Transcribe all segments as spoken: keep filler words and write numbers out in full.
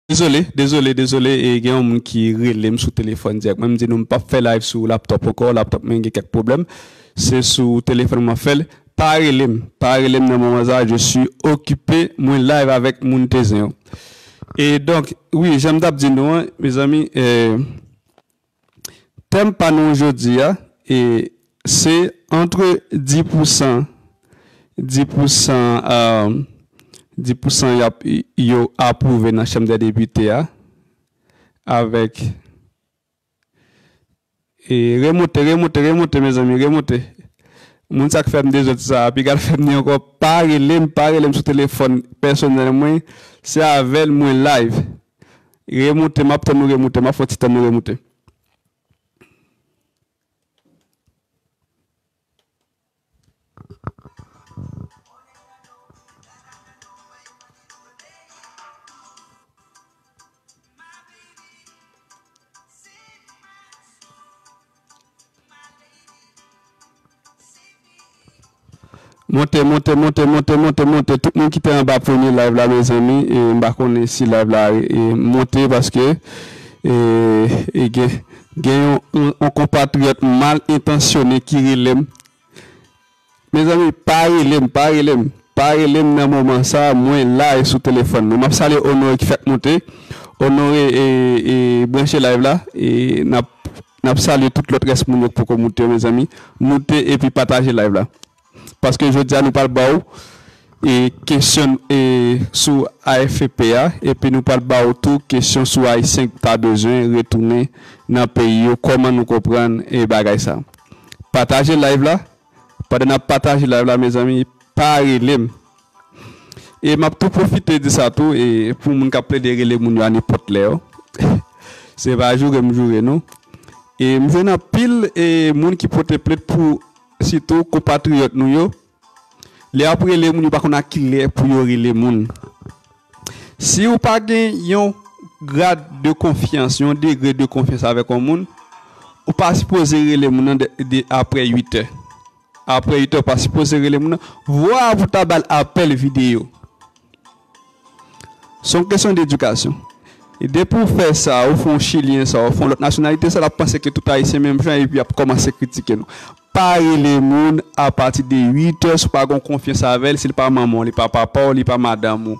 Dezole, dezole, dezole, e gen yon moun ki rele m sou telefòn dirèk. Mwen, m di nou, m p ap fè live sou laptop ankò, laptop mwen gen kèk pwoblèm. Se sou telefòn mwen fè l. Pa rele m, pa rele m nan moman sa, je suis occupé, mwen live avèk moun Tezen yo. E donk, wi, jan m t ap di nou an, mezanmi, eh, tèm pa nou jodi a, e se antre dis pousan, dis pousan, euh, dis pousan y ap, yo apwouve nan Chanm dè Depite a, avèk, e remonte, remonte, remonte, mezanmi, remonte. Moun sa k fè m dezòd sa, piga l fè m ni ankò, pa rele m, pa rele m sou telefòn pèsonèl mwen, se avè l mwen live. Remonte, m ap tann nou remonte, m ap fè yon ti tann nou remonte. Monte, monte, monte, monte, monte, monte. Tout moun ki te anba premye live la, mezanmi, e m pa konnen si live la, e, monte paske, e, e gen, gen yon, yon, yon konpatriyòt mal entansyone ki rele m. Mezanmi, pa rele m, pa rele m. Pa rele m nan moman sa, mwen live sou telefòn mwen. M ap salye Onore ki fèk monte. Onore, e, e, branche live la. E n ap, n ap salye tout lòt rès moun yo k poko moute yo, mezanmi. Moute epi pataje live la. Paske jodi a nou pral ba w, e, kesyon, e, sou A F P a, epi nou pral ba w tou kesyon sou Ayisyen ki ta bezwen retounen nan peyi yo, kòman nou konprann, e, bagay sa. Pataje live la, pandan n ap pataje live la, mezanmi, pa rele m. E m ap tou pwofite di sa tou, e pou moun k ap plede rele moun yo a nenpòt lè yo. Se pa joure m joure nou. E m jwenn anpil, e moun ki pote plent pou sitou konpatriyòt nou yo. Lè y ap rele moun, yo pa konn a kilè pou yo rele moun. Si ou pa gen yon grad de konfyans, yon degre de konfyans avèk yon moun, ou pa sipoze rele moun nan de, de, apre uit è. Apre uit è, ou pa sipoze rele moun nan. Vwa pou ta ba l apèl videyo. Se yon kesyon dedikasyon. E depi w fè sa, ou fè yon Chilyen sa, ou fè yon lòt nasyonalite sa, l ap panse ke tout Ayisyen menm jan, epi y ap kòmanse kritike nou. Pa rele moun apati de uit è, si w pa gen konfyans avè l, si l pa manman w, li pa papa w, li pa madanm ou,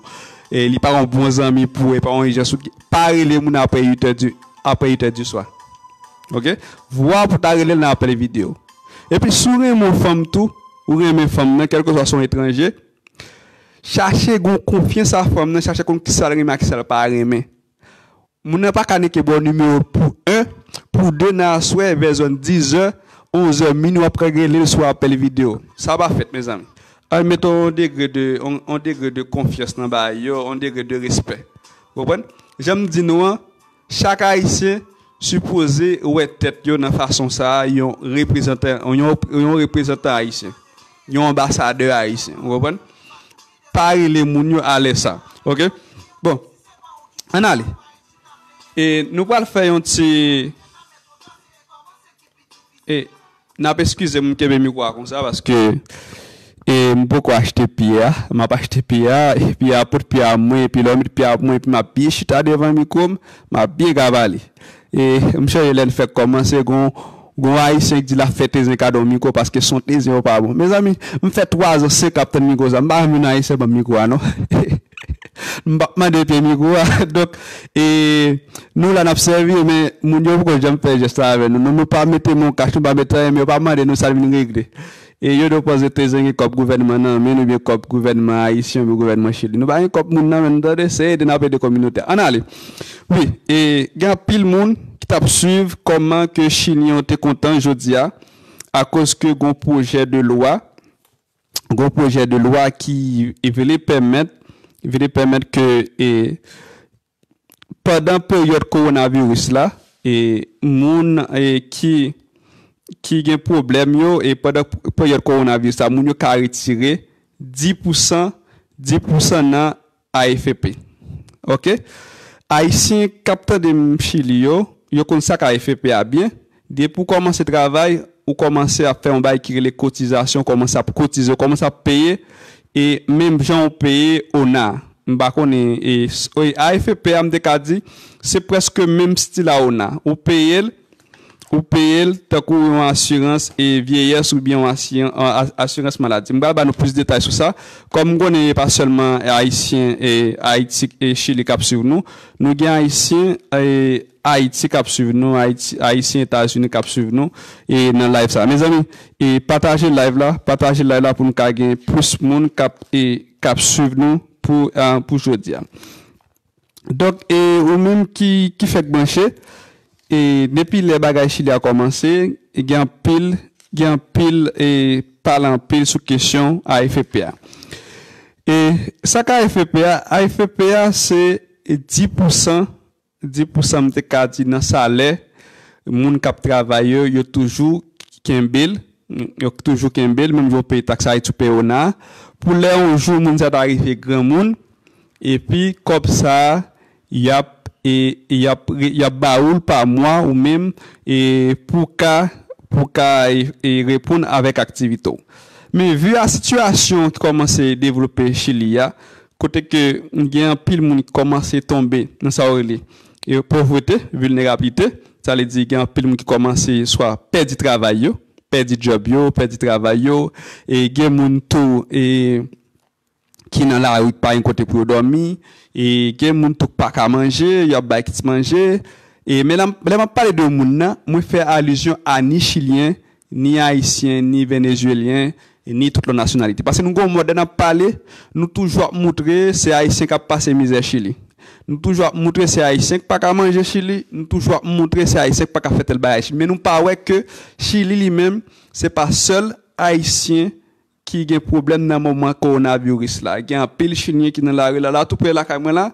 e li pa yon bon zanmi pou ou, e pa yon ijans ou, pa rele moun apre uit è di, apre uit è di swa. Oke? Vwa pou ta rele l nan apèl videyo. Epi si w renmen yon fanm tou, ou renmen fanm nan, kèlkeswa se yon etranje, chache gen konfyans a fanm nan, chache konn kisa l renmen ak kisa l pa renmen. Moun nan pa ka nèke ba w nimewo l pou en, pou de nan aswè, vè zòn diz è, onz è, minwi, w ap ka rele l sou apèl videyo. Sa pa fèt, mezanmi. Ann mete yon degre de, yon, yon degre de konfyans nan bagay yo, yon degre de respè. Ou konprann? Jan m di nou an, chak Ayisyen sipoze wè tèt yo nan fason sa a, yon reprezantan, yon, yon reprezantan ayisyen, yon anbasadè ayisyen. Ou konprann? Pa rele moun yo a lè sa. Oke? Bon, ann ale. E nou pral fè yon ti, e n ap eskize m, m kenbe mikwo a konsa paske, e m poko achte pye a. M ap achte pye a, e pye a pot pye a mwen, epi lè w met pye a mwen, epi m ap byen chita devan mikwo m, m ap byen ka pale. E m chonje lè n fèk kòmanse, gon, gon Ayisyen ki di l ap fè Tezen kado yon mikwo paske son Tezen yo pa bon. Mezanmi, m fè twa zan, senk an ap tann mikwo sa. M pa janm jwenn Ayisyen ban m mikwo a, non. M p ap mande pye mikwo a. Donk, e, nou la n ap sèvi, men moun yo poko janm fè jès la avè nou. Non, nou pa mete men kach, nou pa mete anyen, men yo pa mande nou sa n vin regle. E yo dwe panse Tezen gen kòb gouvènman nan men n oubyen kòb gouvènman ayisyen oubyen gouvènman Chili. Nou pa gen kòb moun nan men n, tande, se ede n ap ede kominote a. Ann ale. Wi, e gen anpil moun ki t ap swiv kòman ke Chilyen yo te kontan jodi a, akoz ke gon pwojè de lwa, gon pwojè de lwa ki vle pèmèt, vle pèmèt ke, e, pandan peryòd kowonaviris la, e, moun, e, ki, ki gen pwoblèm yo, e pandan peryòd kowonaviris la, moun yo ka retire dis pousan, dis pousan nan A F P. Oke? Ayisyen k ap tande m Chili yo, yo konn sa k A F P a byen. Depi w kòmanse travay, ou kòmanse ap fè yon bagay ki rele kotizasyon, ou kòmanse ap kotize, ou kòmanse ap peye, e menm jan w peye ona. M pa konnen, e, s- e A F P a, m te ka di, se prèske menm stil a ona. Ou peye l, ou peye l tankou yon asirans e vyeyès oubyen yon asiran- a- a- asirans maladi. M pral ba nou plis detay sou sa. Kòm m konnen e pa sèlman Ayisyen e Ayiti e Chili k ap swiv nou, nou gen Ayisyen e Ayiti k ap swiv nou, Ayiti, Ayisyen Etazini k ap swiv nou e nan live sa. Mezanmi, e pataje live la, pataje live la pou nou ka gen plis moun k ap e k ap swiv nou pou, ah, pou jodi a. Donk, e, ou menm ki, ki fèk branche, e, depi lè bagay Chili a kòmanse, e, gen anpil, gen anpil e, pale anpil sou kesyon A F P a. E sa k A F P a, A F P a se dis pousan, dis pousan m te ka di nan salè moun k ap travay yo, yo toujou kenbe l, yo toujou kenbe l, menm jan w peye taks Ayiti, w peye ona. Pou lè yon jou moun sa ta rive granmoun, epi kòb sa a, y ap, e, y ap, y ap ba ou l pa mwa ou menm, e, pou ka, pou ka, e, e, reponn avèk aktivite w. Men vi a sitiyasyon ki kòmanse devlope Chili a, kote ke gen anpil moun ki kòmanse tonbe nan sa yo rele, e, povrete, vilnerablite, sa vle di gen anpil moun ki kòmanse swa pèdi travay yo, pèdi djòb yo, pèdi travay yo, e gen moun tou, e, ki nan lari ki pa gen kote pou yo dòmi, e gen moun tou ki pa ka manje, y ap bay ki ti manje. E, men lè m, lè m ap pale de moun nan, mwen fè alizyon a ni Chilyen, ni Ayisyen, ni Venezuelyen, ni tout lòt nasyonalite. Paske nou gen yon mòd lè n ap pale, nou toujou ap moutre se Ayisyen k ap pase mizè Chili. Nou toujou ap moutre se Ayisyen k pa ka manje Chili, nou toujou ap moutre se Ayisyen k pa ka fè tèl bagay Chili. Men nou pa wè ke Chili li menm, se pa sèl Ayisyen ki gen pwoblèm nan moman kowonaviris la. Gen anpil Chilyen ki nan lari la, la tou pre lakay mwen la.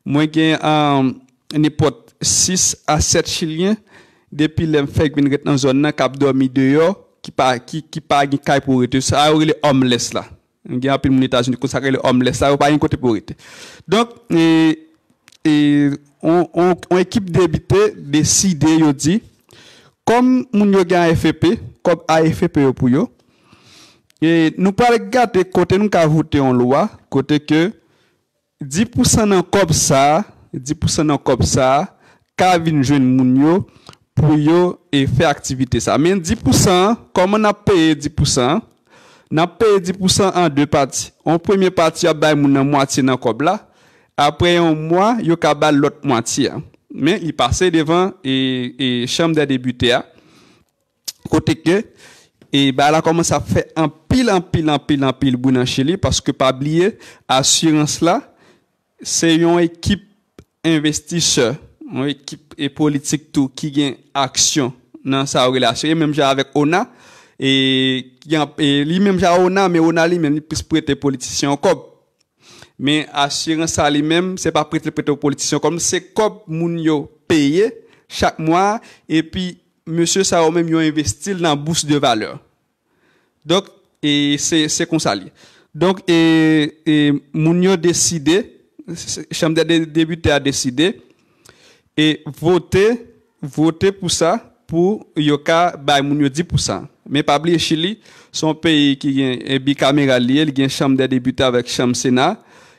Mwen gen, um, nenpòt sis a sèt Chilyen, depi lè m fèk vin ret nan zòn nan, k ap dòmi deyò, ki pa, ki, ki pa gen kay pou rete. Sa yo rele homeless la. Gen anpil moun Etazini konsa k rele homeless la, yo pa gen kote pou yo rete. Donk, e, e, on, on, on ekip depite deside, yo di, kòm moun yo gen A F P, kòb A F P yo pou yo, e nou pral gade kote nou ka vote yon lwa, kote ke dis pousan nan kòb sa a, dis pousan nan kòb sa a, ka vin jwenn moun yo pou yo, e, fè aktivite sa. Men dis pousan an, kòman n ap peye dis pousan an? N ap peye dis pousan an de pati. Yon premye pati ap bay moun nan mwatye nan kòb la. Apre yon mwa, yo ka ba l lòt mwatye a. Men li pase devan, e, e, Chanm dè Depite a. Kote ke, e, bagay la kòmanse ap fè anpil, anpil, anpil, anpil bri nan Chili, paske pa bliye, asirans la, se yon ekip envestisè, yon ekip e politik tou ki gen aksyon nan sa yo rele asire, menm jan avèk ona, e, ki an, e li menm jan ona, men ona li menm li plis prete politisyen yo kòb. Men asirans sa li menm, se pa prete, prete politisyen yo kòb, se kòb moun yo peye chak mwa, epi mesye sa yo menm yo envesti l nan bous de valè. Donk, e se, se konsa l ye. Donk, e, e moun yo deside, se, se, Chanm dè De-, Depite a deside, e vote, vote pou sa, pou yo ka bay moun yo dis pousan. Men pa bliye, Chili, se yon peyi ki gen, e, bikameral li ye, li gen Chanm dè Depite avèk Chanm Sena.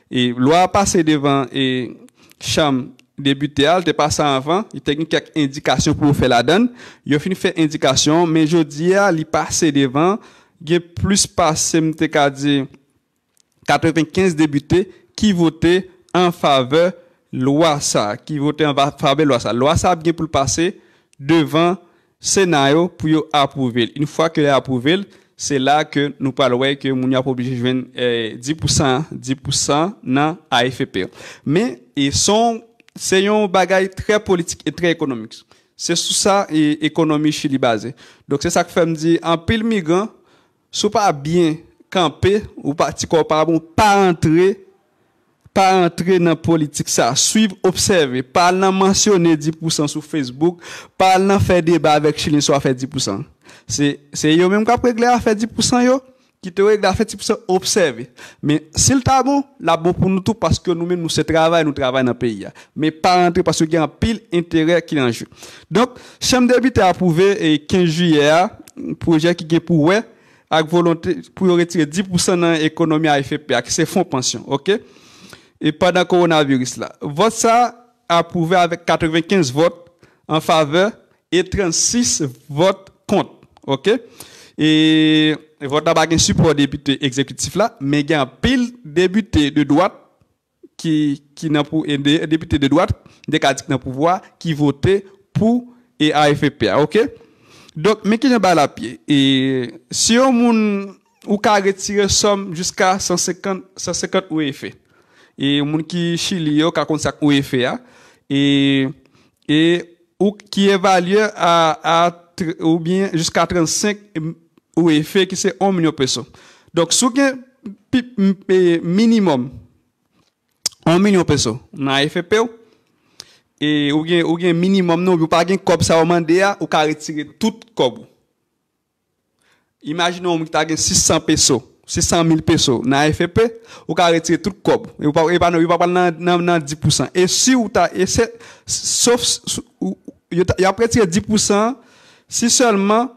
E lwa a pase devan, e, Chanm Depite a, li te pase anvan, li te gen kèk endikasyon pou yo fè ladan l. Yo fin fè endikasyon, men jodi a, li pase devan, gen plis pase, m te ka di, katrevenkenz depite ki vote an favè lwa sa, ki vote an va-, favè lwa sa. Lwa sa ap gen pou l pase devan Sena yo pou yo apwouve l. Yon fwa ke yo apwouve l, se la ke nou pral wè ke moun yo ap oblije jwenn, eh, dis pousan, dis pousan nan A F P. Men, e se yon, se yon bagay trè politik e trè ekonomik. Se sou sa, e, ekonomi Chili baze. Donk, se sa k fè m di, anpil migran, si w pa byen kanpe, ou pa, ti kò w pa bon, pa antre, pa antre nan politik sa. Swiv, obsève. Pa al nan mansyone dis pousan sou Facebook. Pa al nan fè deba avèk Chilyen sou afè dis pousan. Se, se yo menm k ap regle afè dis pousan yo. Kite yo regle afè dis pousan, obsève. Men si l ta bon, l ap bon pou nou tou, paske nou menm, nou se travay, nou travay nan peyi a. Men pa antre, paske gen anpil enterè ki an je. Donk, Chanm Depite apwouve, e, kenz jiyè a, pwojè ki gen pou wè ak volonte pou yo retire dis pousan nan ekonomi A F P a, ki se fon pansyon, oke? e pandan kowonaviris la. Vòt sa a apwouve avèk katrevenkenz vòt an favè e trannsis vòt kont. Oke? E vòt la pa gen sipò depite egzekitif la, men gen anpil depite de dwat ki, ki nan pou, e de, depite de dwat, m te ka di ki nan pouvwa, ki vote pou e A F P a, oke? Donk, men kijan bagay la ap ye. E si yon moun, ou ka retire sòm jiska san senkant, san senkant U F. E moun ki Chili yo ka konn sa k U F a. E, e ou ki evalye a, a tr-, oubyen jiska trannsenk U F ki se yon milyon peso. Donk, si w gen pi, m, e, minimòm yon milyon peso nan A F P w, e ou gen, ou gen minimòm nan, ou pa gen kòb sa yo mande a, ou ka retire tout kòb ou. Imajine yon moun ki ta gen sis san peso, sis san mil peso nan A F P, ou ka retire tout kòb. E ou pa, e pa, yo pa pral nan, nan, nan dis pousan. E si ou ta, e se, sof, s-, ou, yo ta, y ap retire dis pousan si sèlman,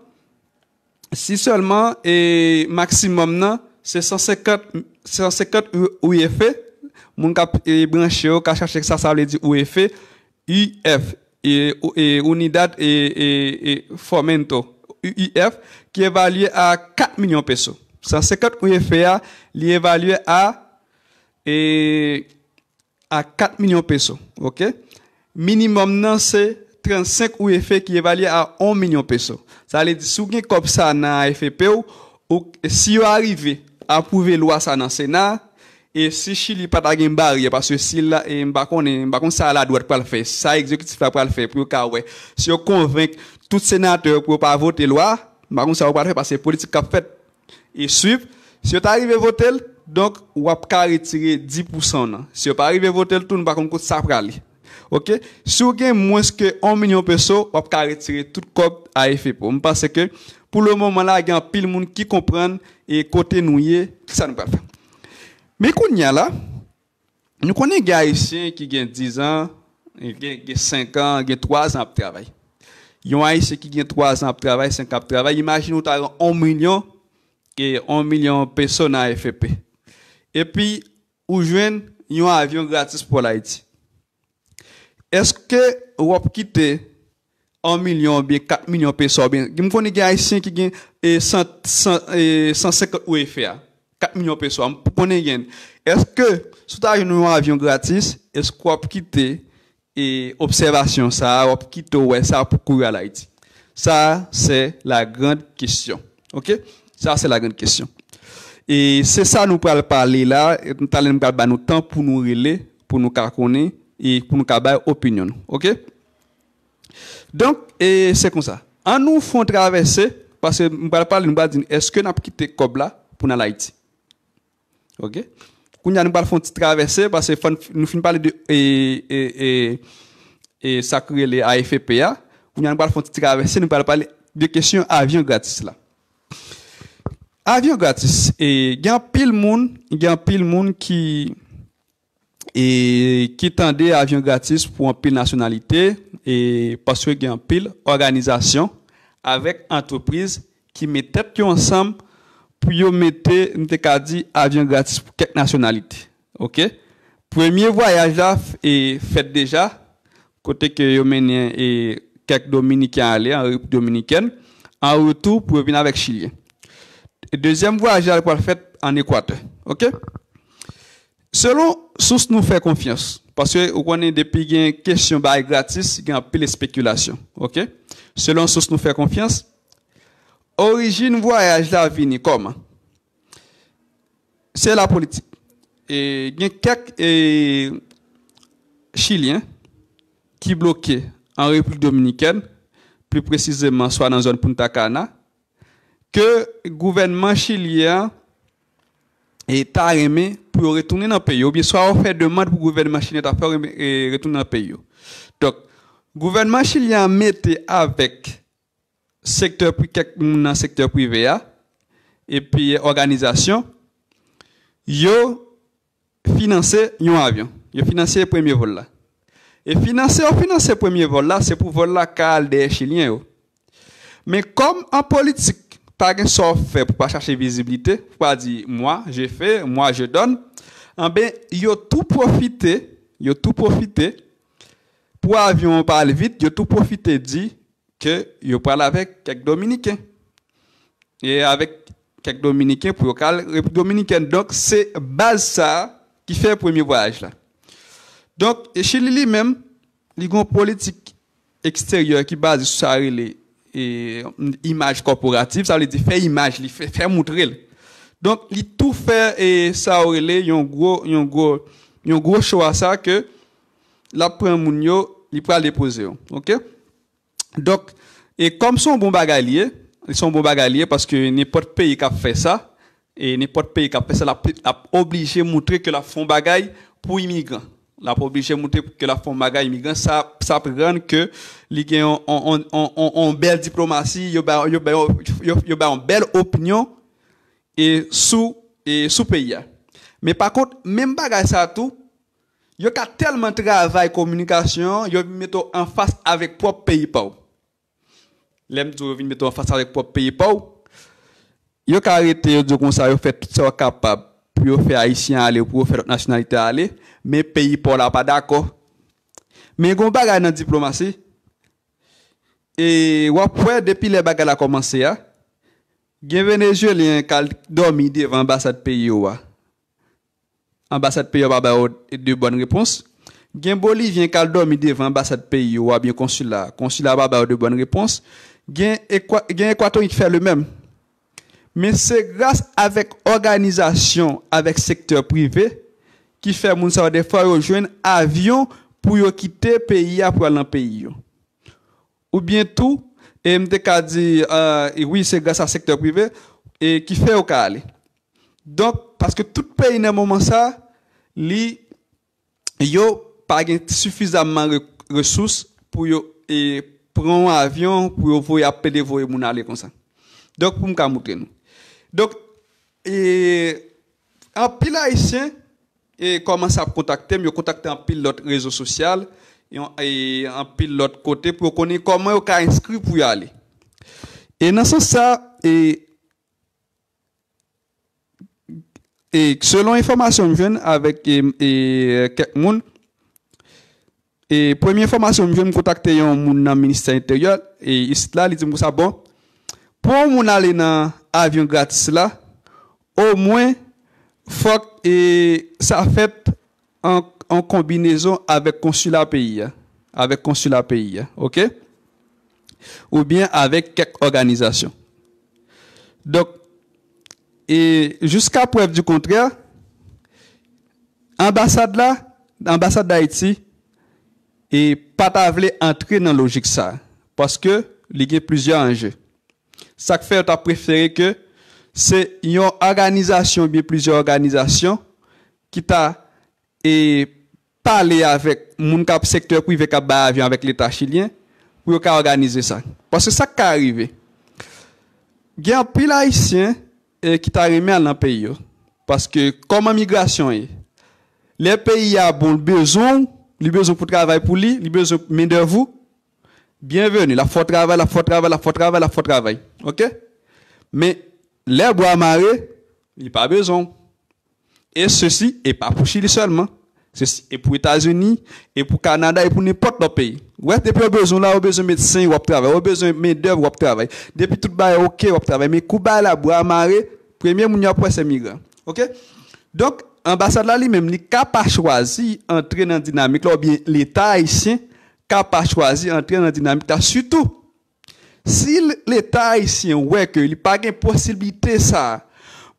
si sèlman, e, maksimòm nan, se san senkant, san senkant U F, moun k ap, e, branche yo, ka chache sa, sa vle di U F, U F, e, e, Unidad, e, e, e Fomento, U F, ki evalye a kat milyon peso. San senkant U F a, li evalye a, e, a kat milyon peso, oke? Minimòm nan se trannsenk U F ki evalye a yon milyon peso. Sa vle di, si w gen kòb sa nan A F P w, ou, si yo arive apwouve lwa sa nan Sena, e si Chili pa ta gen baryè, paske si la, e m pa konnen, m pa konn sa ladwat pral fè, sa egzekitif la pral fè pou yo ka wè. Si yo konvenk tout senatè yo pou yo pa vote lwa, m pa konn sa yo pral fè, paske se politik k ap fèt. E swiv, si yo ta rive vote l, donk, w ap ka retire dis pousan nan. Si yo pa rive vote l tou, nou pa konn kot sa prale. Oke? Si w gen mwens ke yon milyon peso, w ap ka retire tout kòb A F P w. M panse ke, pou le moman la, gen anpil moun ki konprann e kote nou ye, kisa nou pral fè. Men kounye a la, nou konnen gen Ayisyen ki gen diz an, gen, gen senk an, gen twa zan ap travay. Yon Ayisyen ki gen twa zan ap travay, senk an ap travay, imajine w ta gen yon milyon, e yon milyon peso nan A F P. Epi, ou jwenn yon avyon gratis pou al Ayiti. Èske w ap kite yon milyon oubyen kat milyon peso, oubyen, m konnen gen Ayisyen ki gen, e, san, san, e, san senkant U F a, kat milyon peso a, m konnen gen. Èske, si w ta jwenn yon avyon gratis, èske w ap kite, e, obsèvasyon sa a, w ap kite w wè sa pou kouri al Ayiti? Sa, c'est la grande question. Oke? Sa, c'est la grande question. E se sa nou pral pale la, e talè nou pral ba nou tan pou nou rele, pou nou ka konnen, e pou nou ka bay opinyon nou. Oke? Donk, e se konsa. Ann nou fè yon travèse, paske m pral pale, nou pral di n èske n ap kite kòb la pou n al Ayiti. Oke? Kounye a, nou pral fè yon ti travèse, paske fò n, nou fin pale de, e, e, e, e sa k rele A F P a. Kounye a, nou pral fè yon ti travèse, nou pral pale de kesyon avyon gratis la. Avyon gratis, e, gen anpil moun, gen anpil moun ki, e, ki tande avyon gratis pou anpil nasyonalite, e, paske gen anpil òganizasyon avèk antrepriz ki met tèt yo ansanm pou yo mete, m te ka di, avyon gratis pou kèk nasyonalite. Oke? Premye vwayaj la, e, fèt deja, kote ke yo mennen, e, kèk Dominiken ale an Repiblik Dominikèn, an retou pou yo vin avèk Chilyen. E dezyèm vwayaj la pral fèt an Ekwatè. Oke? Selon sous nou fè konfyans, paske ou konnen depi gen kesyon bay gratis, gen anpil espekilasyon. Oke? Selon sous nou fè konfyans, orijin vwayaj la vini kòman? Se lapolitik. E gen kèk, e, Chilyen ki bloke an Repiblik Dominikèn, pli presizeman swa nan zòn Punta Cana, ke gouvènman chilyen an, e, ta renmen pou yo retounen nan peyi yo, oubyen swa yo fè demann pou gouvènman chilyen ta fè yo, e, retounen nan peyi yo. Donk, gouvènman chilyen an mete avèk sektè pri-, kèk moun nan sektè prive a, epi òganizasyon, yo finanse yon avyon. Yo finanse premye vòl la. E finanse yo finanse premye vòl la, se pou vòl la ka al dèyè chilyen yo. Men kòm an politik, pa gen sa w fè pou pa chache viziblite, pou pa di, moi, je fais, moi, je donne, Anben, yo tou pwofite, yo tou pwofite, pou avyon an pa al vit, yo tou pwofite di ke yo pral avèk kèk Dominiken. E avèk kèk Dominiken pou yo ka al Repiblik Dominikèn. Donk, se baz sa a ki fè premye vwayaj la. Donk, e Chili li menm, li gon politik eksteryè ki baze sou sa rele e, imaj kòporatif, sa vle di fè imaj li, fè, fè moutre l. Donk, li tou fè e, sa yo rele yon gwo, yon gwo, yon gwo cho a sa ke l ap pran moun yo, li pral depoze yo. Oke? Donk, e kòm se yon bon bagay li ye, se yon bon bagay li ye paske nenpòt peyi k ap fè sa, e nenpòt peyi k ap fè sa, l ap, l ap oblije moutre ke l ap fè yon bagay pou imigran. L ap oblije moutre ke l ap fè yon bagay imigran. Sa, sa ap rann ke li gen yon, yon, yon, yon, yon, yon bèl diplomasi, yo bay, yo bay, yo, yo bay yon bèl opinyon e sou, e sou peyi a. Men pa kont, menm bagay sa a tou, yo ka tèlman travay kominikasyon an, yo vin mete w anfas avèk pwòp peyi pa w. Lè m di w yo vin mete w anfas avèk pwòp peyi pa w, yo ka rete, yo di w konsa, yo fè tout sa yo kapab pou yo fè Ayisyen ale, pou yo fè lòt nasyonalite ale, men peyi pa w la pa dakò. Men gen yon bagay nan diplomasi, e w ap wè depi lè bagay la kòmanse a, gen Venezyelyen k al dòmi devan anbasad peyi yo a. Anbasad peyi yo pa ba yo de bòn repons. Gen Bolivyen k al dòmi devan anbasad peyi yo a, byen konsila. Konsila pa ba yo de bòn repons. Gen Ekwa-, gen Ekwatoryen ki fè le menm. Men se gras avèk òganizasyon, avèk sektè prive, ki fè moun sa yo defwa yo jwenn avyon pou yo kite peyi a pou al nan peyi yo. Oubyen tou, e m te ka di, e, e wi, se gras a sektè prive, e ki fè yo ka ale. Donk, paske tout peyi nan moman sa, li, yo pa gen sifizamman re-, resous pou yo, e, pran yon avyon, pou yo voye, ap plede voye moun ale konsa. Donk, pou m ka moutre nou. Donk, e, anpil Ayisyen, e, kòmanse ap kontakte m, yo kontakte anpil lòt rezo sosyal, e, e anpil lòt kote pou yo konnen kòman yo ka enskri pou yo ale. E nan sans sa, e, e, selon enfòmasyon m jwenn avèk, e, e, kèk moun, e, premye enfòmasyon m jwenn, m kontakte yon moun nan ministè enteryè, e, isit la, li di m konsa, bon, pou yon moun ale nan avyon gratis la, omwen, fòk, e, sa fèt an, an konbinezon avèk konsila peyi a, avèk konsila peyi a, oke? Oubyen avèk kèk òganizasyon. Donk, e jiska prèv di kontrè, anbasad la, anbasad Dayiti, e pa ta vle antre nan lojik sa, paske li gen plizyè anje. Sa k fè yo ta prefere ke se yon òganizasyon, oubyen plizyè òganizasyon, ki ta, e, pale avèk moun k ap sektè prive k ap bay avyon avèk Leta chilyen pou yo ka òganize sa. Paske sa k ka rive, gen anpil Ayisyen, e, ki ta renmen al nan peyi yo. Paske kòman migrasyon ye? Lè peyi a bon, li bezwen w, li bezwen pou travay pou li, li bezwen mendèv ou, byenveni, l ap fè w travay, l ap fè w travay, l ap fè w travay, l ap fè w travay. Oke? Men, lè bwa mare, li pa bezwen w. E sesi, e pa pou Chili sèlman. Sesi, e pou Etazini, e pou Kanada, e pou nenpòt lòt peyi. Ou wè, depi yo bezwen w la, yo bezwen medsen, w ap travay. Yo bezwen mendèv, w ap travay. Depi tout bagay oke, w ap travay. Men kou bagay la, bwa mare, premye moun y ap wè, se migran. Oke? Donk, anbasad la, li menm, li ka pa chwazi antre nan dinamik la, oubyen Leta ayisyen ka pa chwazi antre nan dinamik la. Sitou, si l-, Leta ayisyen wè ke li pa gen posiblite sa a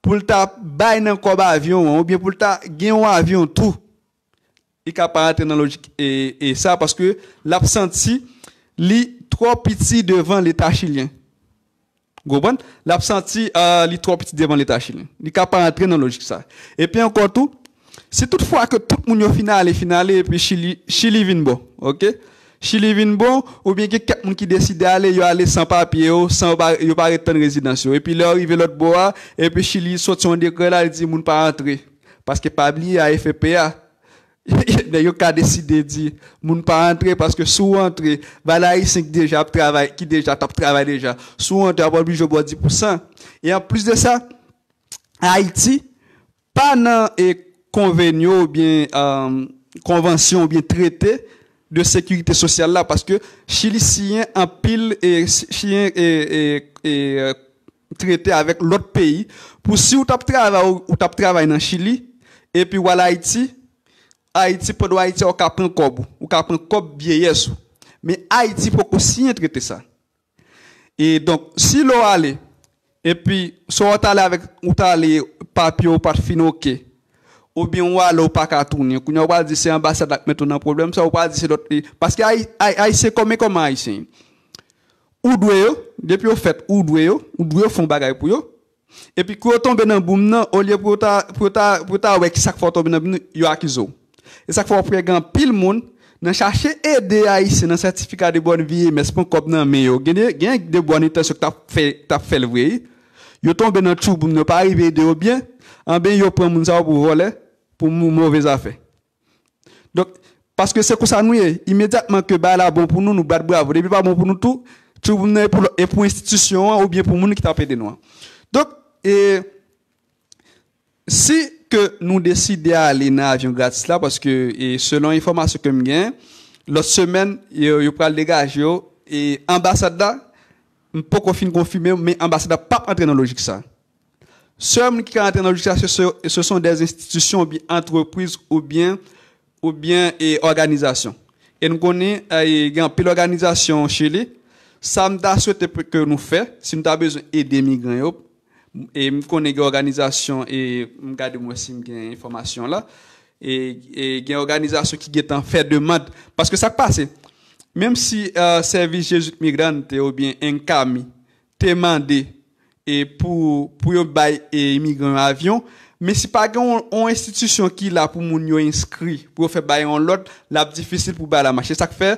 pou l ta bay nan kòb avyon an, oubyen pou l ta gen yon avyon tou, li ka pa rantre nan lojik e, e sa, paske l ap santi li twò piti devan Leta chilyen. Ou konprann? L ap santi, ah, li twò piti devan Leta chilyen. Li ka pa rantre nan lojik sa. Epi ankò tou, si tout fwa ke tout moun yo fin ale, fin ale, epi Chili, Chili vin bon, oke? Chili vin bon, oubyen gen kèk moun ki deside ale, yo ale san papye yo, san yo pa, yo pa ret tann rezidans yo. Epi lè yo rive lòt bò a, epi Chili soti yon dekrè la, li di moun pa antre. Paske pa bliye a F P A, nèg yo ka deside di moun pa antre, paske si w antre, ba l ayisyen ki deja ap travay, ki deja t ap travay deja. Si w antre, w ap oblije ba w dis pousan. E anplis de sa, Ayiti pa nan, e, konvenyo oubyen, euh, konvansyon oubyen trete de sekirite sosyal la, paske Chili siyen anpil, e, siyen, e, e, e, trete avèk lòt peyi, pou si w t ap travay, ou, ou t ap travay nan Chili, epi w al Ayiti, Ayiti, pandan w Ayiti, ou ka pran kòb ou, ou ka pran kòb vyeyès ou. Men Ayiti poko siyen trete sa. E donk, si lè w ale, epi swa w t ale avèk, ou t ale, papye w pa t fin oke, oubyen w ale, ou pa ka tounen, kounye a w pral di se anbasad la k mete w nan pwoblèm sa, ou pral di se lòt, e, paske Ayi-, Ayi-, Ayisyen kòman, kòman Ayisyen ye. Ou dwe yo, depi yo fèt, ou dwe yo, ou dwe yo fè yon bagay pou yo. Epi kou yo tonbe nan boum nan, olye pou yo ta, pou yo ta, pou yo ta wè ki sa k fè yo tonbe nan boum nan, yo akize w. E sa k fè w ap wè gen anpil moun nan chache ede Ayisyen nan sètifika de bòn vi, M S pran kòb nan men yo. Gen de, gen de bòn entansyon ki t ap fè, t ap fè l vre, wi. Yo tonbe nan tchouboum, yo pa rive ede yo byen, anben yo pran moun sa yo pou vòlè, pou mou-, move zafè. Donk, paske se konsa nou ye. Imedyatman ke bagay la bon pou nou, nou bat bravo. Depi pa bon pou nou tou, tchouboum nan e pou, e pou enstitisyon an oubyen pou moun ki t ap ede nou an. Donk, e, si ke nou deside ale nan avyon gratis la, paske, e, selon enfòmasyon ke m gen, lòt semèn, yo, yo pral degaje yo, e anbasad la, m poko fin konfime, men anbasad la p ap antre nan lojik sa. Sèl moun ki ka antre nan lojik sa, se, se, se sont des institutions oubyen antrepriz oubyen, oubyen, e, òganizasyon. E nou konnen, e, gen anpil òganizasyon Chili. Sa m ta swete pou ke nou fè, si nou ta bezwen ede migran yo, e m konnen gen òganizasyon, e m gade mwen si m gen enfòmasyon la, e, e gen òganizasyon ki gentan fè demann. Paske sa k pase, menm si, e, sèvis Jesuit Migrante oubyen ENCAMI te mande, e, pou, pou yo bay, e, imigran yo avyon, men si pa gen yon, yon enstitisyon ki la pou moun yo enskri, pou yo fè bay yon lòt, l ap difisil pou bay la mache. Sa k fè,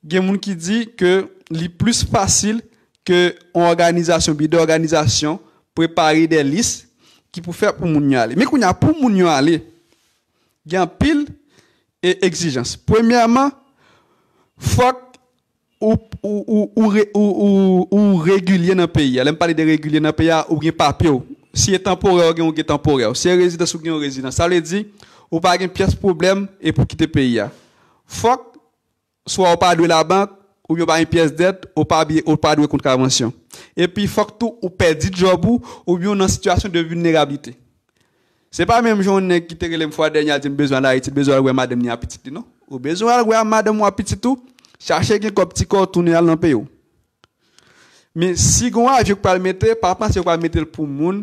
gen moun ki di ke li plis fasil ke yon òganizasyon, bidè òganizasyon, prepare de lis ki pou fè pou moun yo ale. Men kounye a, pou moun yo ale, gen anpil, e, egzijans. Premyèman, fòk ou, ou, ou, ou re-, ou, ou, ou regilye nan peyi a. Lè m pale de regilye nan peyi a, ou gen papye w. Si e tanporè, ou gen, ou gen tanporè. Si e rezidans, ou gen yon rezidans. Sa vle di, ou pa gen pyès pwoblèm e pou kite peyi a. Fòk, swa ou pa dwe labank, oubyen ou pa gen pyès dèt, ou pa byen, ou pa dwe kontravansyon. Epi, fòk tou ou pèdi djòb ou, oubyen ou nan sitiyasyon de vilnerablite. Se pa menm jan yon nèg ki te rele m fwa dènye a di m bezwen al Ayiti, l bezwen al wè madanm li ak pitit li, non. Ou bezwen al wè madanm ou ak pitit ou, chache gen kòb ti kò w tounen al nan peyi w. Men si gen yon avyon k pral mete, pa panse yo pral mete l pou moun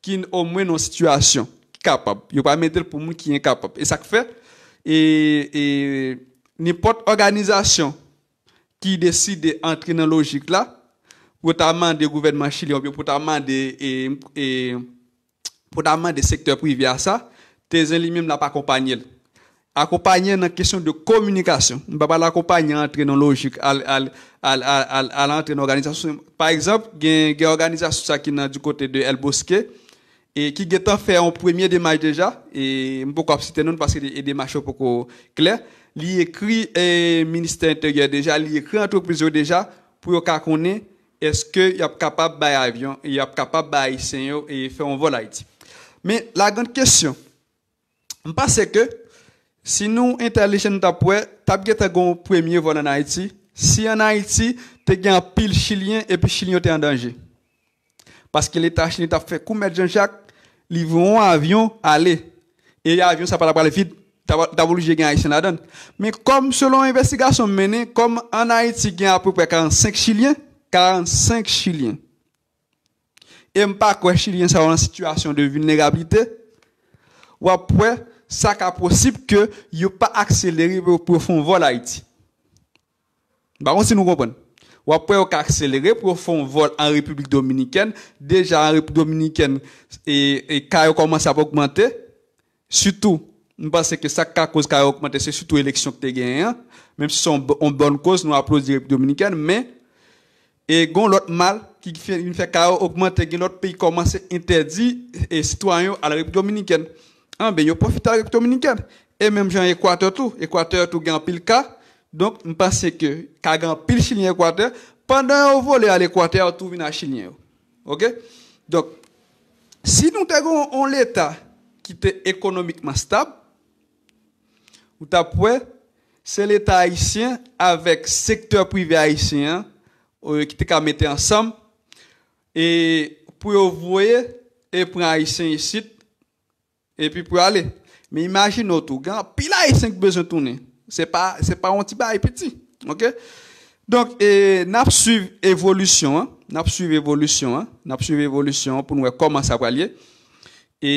ki omwen nan yon sitiyasyon ki kapab. Yo pral mete l pou moun ki enkapab. E sa k fè, e, e, nenpòt òganizasyon ki deside antre nan lojik la, pou ta mande gouvènman chilyen oubyen pou ta mande, e, e, pou ta mande sektè prive a sa, Tezen li menm l ap akonpanye l. Akonpanye nan kesyon de kominikasyon. M pa pral akonpanye antre nan lojik al, al, al, al, al, al antre nan òganizasyon. Pa egzanp, gen, gen òganizasyon sa ki nan du kote de El Bosque, e ki gentan fè yon premye demach deja, e m poko ap site non l paske e demach yo poko klè. Li ekri, e, ministè enteryè deja, li ekri antrepriz yo deja pou yo ka konnen èske y ap kapab bay avyon, y ap kapab bay ayisyen yo e fè yon vòl Ayiti. Men, la grande question, m panse ke si nou entèlijan, nou t ap wè, t ap gentan gen yon premye vòl ann Ayiti, si ann Ayiti te gen anpil chilyen epi chilyen yo te an danje. Paske Leta chilyen t ap fè kou Mèt Jan Jak, li voye yon avyon ale. E avyon sa pa t ap pral vid, t ap, t ap oblije gen ayisyen ladan l. Men kòm, selon envestigasyon m mennen, kòm ann Ayiti gen apeprè karannsenk chilyen, karannsenk chilyen, e m pa kwè chilyen sa yo nan sitiyasyon de vilnerablite, w ap wè sa ka posib ke yo pa akselere pou, pou yo fè yon vòl Ayiti. M pa konn si nou konprann. W ap wè yo ka akselere pou yo fè yon vòl an Repiblik Dominikèn. Deja an Repiblik Dominikèn, e, e ka yo kòmanse ap ogmante. Sitou, m panse ke sa k ka koz ka yo ogmante, se sitou eleksyon ki te genyen an. Menm si se yon, yon bòn koz, nou aplodi Repiblik Dominikèn, men, e, gen yon lòt mal ki fè, vin fè ka yo ogmante, gen lòt peyi kòmanse entèdi, e, sitwayen yo al Repiblik Dominikèn. Anben, yo pwofite al Repiblik Dominikèn. E menm jan Ekwatè tou, Ekwatè tou gen anpil ka. Donk, m panse ke ka gen anpil chilyen Ekwatè. Pandan yo vole al Ekwatè, yo tou vin a chilyen yo. Oke? Donk, si nou te gen yon, yon Leta ki te ekonomikman stab, ou t ap wè se Leta ayisyen avèk sektè prive ayisyen an, e, ki te ka mete ansanm e pou yo voye e pran Ayisyen isit, epi pou yo ale. Men imajine w tou, gen anpil Ayisyen ki bezwen tounen. Se pa, se pa yon ti bagay piti. Oke? Donk, e, n ap swiv evolisyon an, n ap swiv evolisyon an, n ap swiv evolisyon an pou n wè kòman sa pral ye. E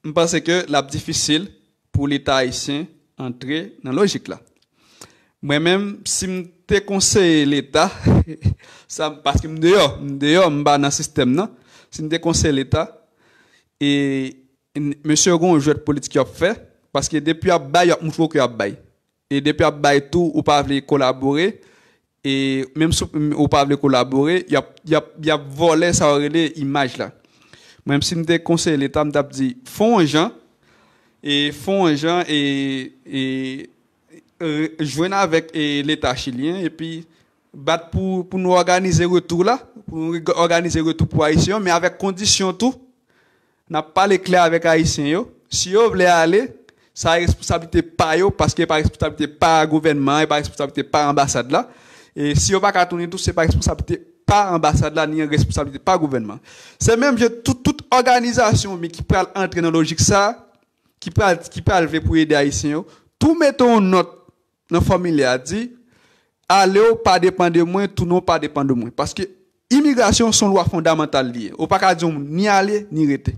m panse ke l ap difisil pou Leta ayisyen antre nan lojik la. Mwen menm, si m te konseye Leta, sa, paske m deyò, m deyò, m pa nan sistèm nan. Si m te konseye Leta, e, n- mesye yo gen yon jwèt politik y ap fè, paske depi y ap bay, y ap moutre w ke y ap bay. E depi y ap bay tou, ou pa vle kolabore, e menm si w- ou pa vle kolabore, y ap, y ap, y ap vòlè sa yo rele imaj la. Mwen, si m te konseye Leta, m t ap di, fè yon jan, e fè yon jan, e, e, e jwenn avèk, e, Leta chilyen, epi bat pou, pou nou òganize retou la, pou nou òganize retou pou Ayisyen yo, men avèk kondisyon tou, n ap pale klè avèk Ayisyen yo. Si yo vle ale, sa responsabilite pa yo, paske e pa responsabilite pa gouvènman an, e pa responsabilite pa anbasad la. E si yo pa ka tounen tou, se pa responsabilite pa anbasad la, ni responsabilite pa gouvènman. Se menm jan tout, tout òganizasyon men ki pral antre nan lojik sa, ki pral, ki pral vle pou ede Ayisyen yo, tou mete yon nòt nan fòmilè a, di, ale w pa depann de mwen, tounen w pa depann de mwen. Paske imigrasyon se yon lwa fondamantal li ye. Ou pa ka di yon moun ni ale, ni rete.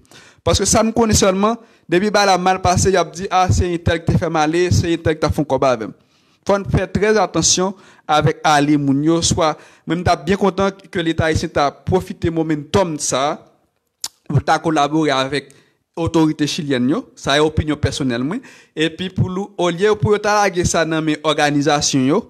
Paske sa n konnen sèlman, depi bagay la mal pase, y ap di, a, se entèl ki te fè m ale, se entèl ki t ap fè yon kòb avè m. Fò n fè trè atansyon avèk ale moun yo, swa, mwen m t ap byen kontan ke Leta ayisyen ta pwofite momentum sa a, pou ta kolabore avèk otorite chilyèn yo, sa e opinyon pèsonèl mwen, epi pou lou, olye pou yo ta lage sa nan men òganizasyon yo,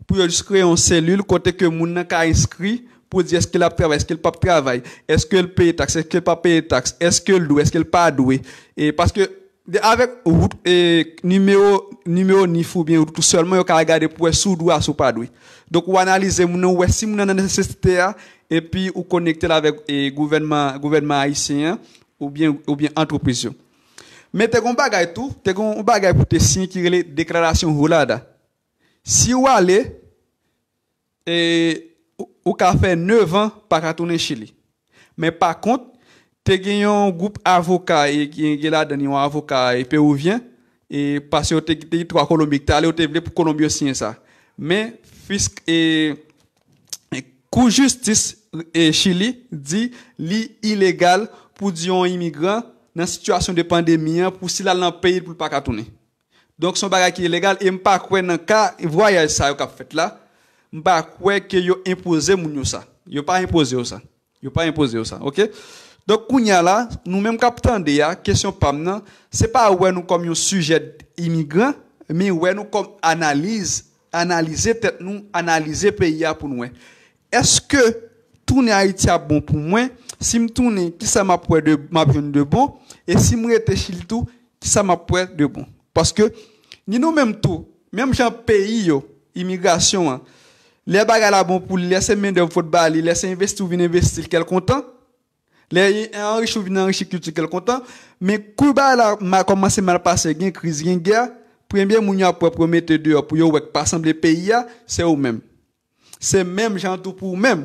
pou yo jis kreye yon selil kote ke moun nan ka enskri pou di èske l ap travay, èske l p ap travay, èske l peye taks, èske l pa peye taks, èske l dwe, èske l pa dwe. E paske de, avèk wout, e, nimewo, nimewo nif oubyen wout ou sèlman yo ka gade pou wè si w dwe a si w pa dwe. Donk, ou analize moun nan, ou wè si moun nan nan nesesite a, epi ou konekte l avèk, e, gouvènman, gouvènman ayisyen an, oubyen, oubyen antrepriz yo. Men te gen yon bagay tou, te gen yon bagay pou te siyen ki rele deklarasyon Hulada. Si w ale, e, ou, ou ka fè nevan pa ka tounen Chili. Men pa kont, te gen yon gwoup avoka, e gen, gen ladan yon avoka, e, pewouvyen, e paske yo te, te gen twa Kolonbyen ki te ale, yo te vle pou Kolonbyen yo siyen sa. Men fisk, e, e kou jistis, e, Chili di li ilegal pou di yon imigran nan sitiyasyon de pandemi an pou si l al nan peyi l pou l pa ka tounen. Donk, se yon bagay ki ilegal e m pa kwè nan ka vwayaj sa yo k ap fèt la, m pa kwè ke yo enpoze moun yo sa. Yo pa enpoze yo sa. Yo pa enpoze yo sa, oke? Donk, kounye a la, nou menm k ap tande a, kesyon pa m nan, se pa wè nou kòm yon sijè imigran, men wè nou kòm analiz, analize tèt nou, analize peyi a pou n wè. Èske tounen Ayiti ap bon pou mwen? Si m tounen, kisa m ap wè de, m ap jwenn de bon? E si m rete Chili tou, kisa m ap wè de bon? Paske ni nou menm tou, menm jan peyi yo, imigrasyon an, lè bagay la bon pou li, lè se mendèv fòt ba li, lè se envesti ou vin envesti l, kè l kontan. Lè anrichi ou vin anrichi kilti, kè l kontan. Men kou bagay la ma- kòmanse mal pase, gen kriz, gen gè, premye moun y ap wè pou yo mete deyò pou yo wè k pa sanble peyi a, se ou menm. Se menm jan tou pou ou menm.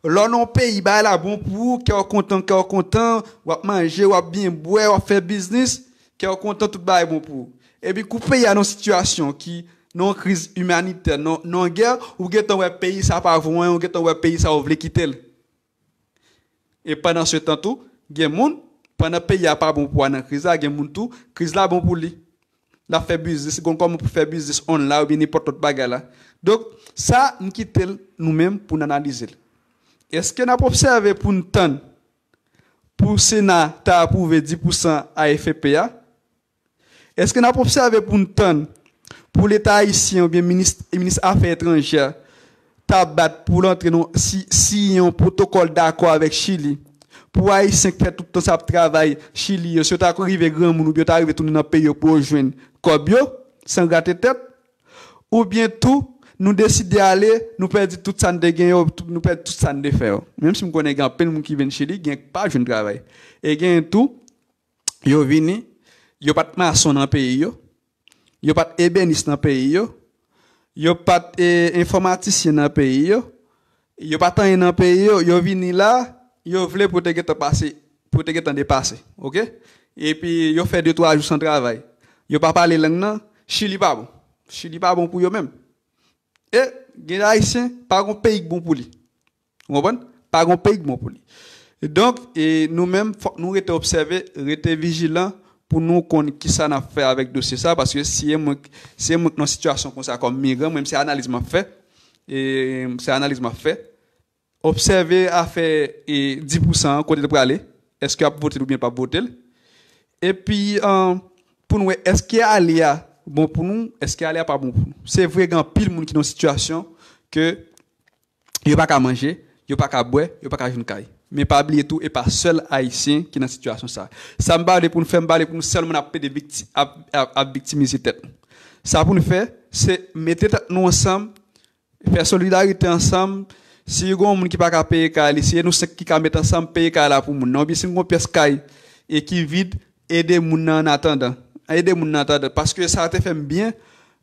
Lè w nan yon peyi, bagay la bon pou ou, kè w kontan, kè w kontan, w ap manje, w ap byen bwè, w ap fè biznis, kè w kontan, tout bagay bon pou ou. Epi kou peyi a nan yon sitiyasyon ki nan yon kriz imanitè, nan, nan yon gè, ou gentan wè peyi sa pa vo anyen, ou gentan wè peyi sa ou vle kite l. E pandan se tan tou, gen moun, pandan peyi a pa bon pou a nan kriz la, gen moun tou, kriz la bon pou li. L ap fè biznis, li konn kòman pou fè biznis online oubyen nenpòt lòt bagay la. Donk, sa, m kite l nou menm pou n analize l. Èske n ap obsève pou n tann pou Sena ta apwouve dis pousan A F P a? Èske n ap obsève pou n tann pou Leta ayisyen oubyen minis, minis afè etranjè ta bat pou l antre nan, si, siyen yon pwotokòl dakò avèk Chili pou Ayisyen k fè tout tan sa ap travay Chili yo, si yo ta rive granmoun oubyen yo ta rive tounen nan peyi yo pou yo jwenn kòb yo, san grate tèt? Oubyen tou, nou deside ale, nou pèdi tout sa n te gen yo, tout- nou pèdi tout sa n te fè yo. Menm si m konnen gen anpil moun ki vin Chili, gen k pa jwenn travay. E gen tou, yo vini, yo pa t mason nan peyi yo, yo pa t ebenis nan peyi yo, yo pa t e, enfòmatisyen nan peyi yo, yo pa t anyen nan peyi yo, yo vini la, yo vle pou te gentan pase, pou te gentan depase, oke? Epi yo fè de twa jou san travay. Yo pa pale lang nan, Chili pa bon. Chili pa bon pou yo menm. E gen Ayisyen, pa gon peyi k bon pou li. Ou konprann? Pa gon peyi k bon pou li. Donk, e nou menm, fòk nou rete obsève, rete vijilan pou nou konn kisa n ap fè avèk dosye sa, paske si e mwen, si e mwen k nan sitiyasyon konsa kòm migran, mwen, se analiz m ap fè, e se analiz m ap fè, obsève afè e dis pousan an, kote l prale, èske y ap vote l oubyen p ap vote l, epi, an, pou n wè èske ale a bon pou nou, èske ale a pa bon pou nou. Se vre, gen anpil moun ki nan sitiyasyon ke yo pa ka manje, yo pa ka bwè, yo pa ka jwenn kay. Men pa bliye tou, e pa sèl Ayisyen ki nan sitiyasyon sa. Sa m pale pou n fè, m pale pou nou sèlman ap plede vikti-, ap, ap, ap viktimize tèt nou. Sa pou n fè, se mete tèt nou ansanm, fè solidarite ansanm. Si gen yon moun ki pa ka peye kay li, si e nou senk ki ka met ansanm peye kay la pou moun nan, oubyen si n gen yon pyès kay e ki vid, ede moun nan an atandan. Ede moun nan an atandan. Paske sa te fè m byen,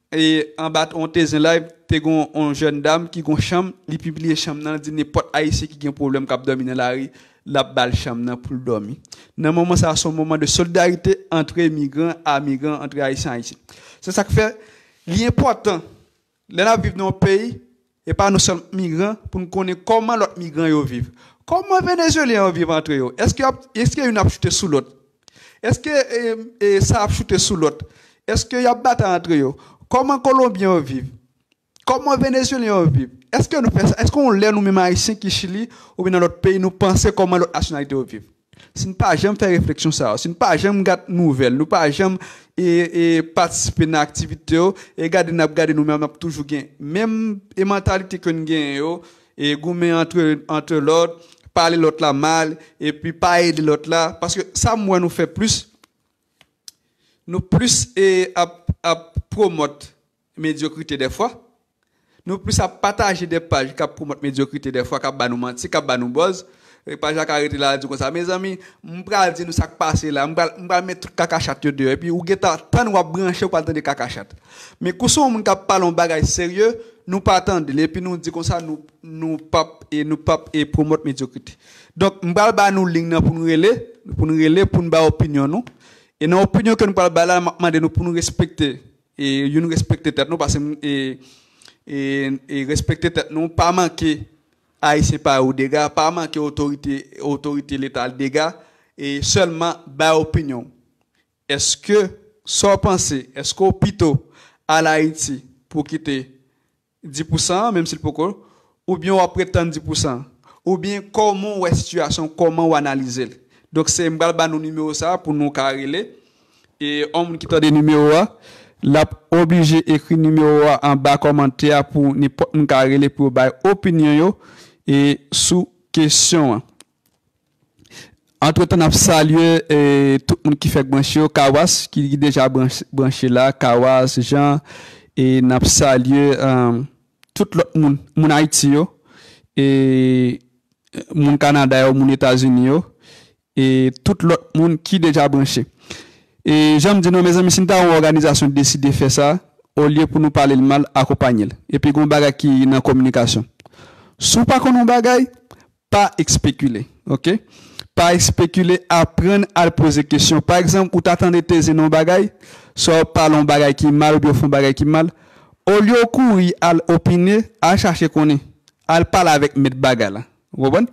e anba on Tezen Live, te gen yon jèn dam ki gen yon chanm, li pibliye chanm nan, li di nenpòt Ayisyen ki gen pwoblèm k ap dòmi nan lari, l ap ba l chanm nan pou l dòmi. Nan moman sa a, se yon moman de solidarite antre migran a migran, antre Ayisyen a Ayisyen. Se sa k fè li enpòtan, lè n ap viv nan yon peyi, e pa nou sèl migran, pou n konnen kòman lòt migran yo viv. Kòman Venezuelyen yo viv antre yo? Èske y ap, èske youn ap choute sou lòt? Èske, e, e, sa ap choute sou lòt? Èske y ap batay antre yo? Kòman Kolonbyen yo viv? Kòman Venezuelyen yo viv? Èske nou fè sa? Èske yon lè nou menm Ayisyen ki Chili oubyen nan lòt peyi, nou panse kòman lòt nasyonalite yo viv? Si n pa janm fè refleksyon sa yo, si n pa janm gad nouvèl, nou pa janm e, e, patisipe nan aktivite yo, e gade n ap gade nou menm, n ap toujou gen menm e mantalite ke n genyen yo, e goumen antre, antre lòt, pale lòt la mal, epi pa ede lòt la. Paske sa m wè nou fè plis, nou plis e ap, ap pwomòt medyokrite dèfwa. Nou plis ap pataje de paj k ap pwomòt medyokrite dèfwa, k ap ba nou manti, k ap ba nou buzz. E paj la ka rete la, di konsa, mezanmi, m pral di nou sa k pase la, m pral, m pral met tout kakachat yo deyò. Epi ou gentan tann, w ap branche, ou pral tande kakachat. Men kou se yon moun k ap pale yon bagay serye, nou pa tande l. Epi nou di konsa, nou, nou p ap, e nou p ap, e pwomòt medyokrite. Donk, m pral ba nou liy nan pou nou rele, pou nou rele, pou nou bay opinyon nou. E nan opinyon ke nou pral bay la, m ap mande nou pou nou respekte, e youn respekte tèt nou, paske, e, e, e respekte tèt nou, pa manke Ayisyen pa yo dega, pa manke otorite, otorite Leta dega, e sèlman bay opinyon w. Èske, sa w panse, èske w pito al Ayiti pou kite dis pousan an, menm si l poko, oubyen w ap ret tann dis pousan an? Oubyen kòman w wè sitiyasyon, kòman w analize l? Donk, se m pral ba nou nimewo sa a pou nou ka rele. E yon moun ki tande nimewo a, l ap oblije ekri nimewo a anba kòmantè a pou nenpòt moun ka rele pou yo bay opinyon yo e sou kesyon an. Antretan, n ap salye, e, tout moun ki fèk branche yo, Kawas, ki, ki deja branch-, branche la, Kawas, Jean, e n ap salye, e, tout lòt moun, moun Ayiti yo, e moun Kanada yo, moun Etazini yo, e tout lòt moun ki deja branche. E jan m di nou, mezanmi, si n ta yon òganizasyon deside fè sa, olye pou nou pale l mal, akonpanye l. Epi gen yon bagay ki nan kominikasyon. Si w pa konn yon bagay, pa espekile, oke? Pa espekile, aprann al poze kesyon. Pa egzanp, ou ta tande Teze nan yon bagay, swa w pale yon bagay ki mal oubyen w fè yon bagay ki mal, olye w kouri al opine, al chache konnen, al pale avèk mèt bagay la. Ou konprann?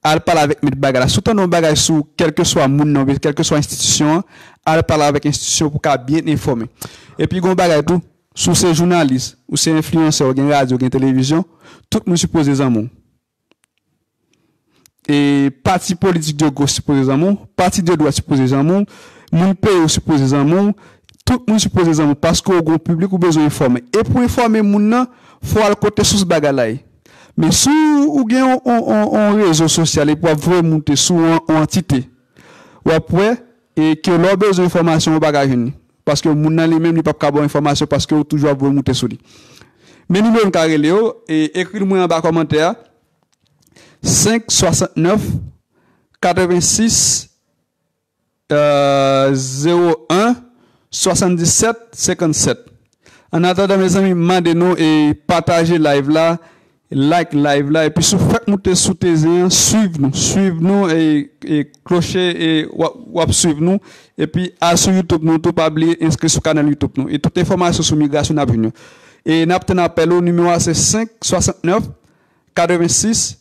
Al pale avèk mèt bagay la. Si w tande yon bagay sou kèlkeswa moun nan oubyen kèlkeswa enstitisyon an, al pale avèk enstitisyon pou w ka byen enfòme. Epi gen yon bagay tou, si w se jounalis, ou se enfliyansè, ou gen radyo, ou gen televizyon, tout moun sipoze zanmi w. E pati politik de goch sipoze zanmi w, pati de dwat sipoze zanmi w, moun peyi w sipoze zanmi w, tout moun sipoze zanmi w, paske w gen yon piblik ou bezwen enfòme. E pou enfòme moun nan, fò w al kote sous bagay la ye. Men si w, ou gen yon, yon, yon, yon rezo sosyal epi w ap voye moute sou yon, yon antite, w ap wè, e ke lè w bezwen enfòmasyon, ou pa ka jwenn li. Paske moun nan li menm, li p ap ka ba w enfòmasyon paske ou toujou ap voye moute sou li. Men nimewo n ka rele yo, e ekri l mwen anba kòmantè a, senk swasantnèf katrevensis euh, zewo en, swasanndisèt, senkannsèt. Annatandan, mezanmi, m mande nou e pataje live la, like live la, epi si w fèk moute sou T V an, swiv nou, swiv nou e, e kloche e w ap, w ap swiv nou, epi al sou YouTube nou tou, pa bliye enskri sou kanal YouTube nou. E tout enfòmasyon sou migrasyon n ap jwenn yo. E n ap tann apèl ou, nimewo a se senk swasannnèf katrevensis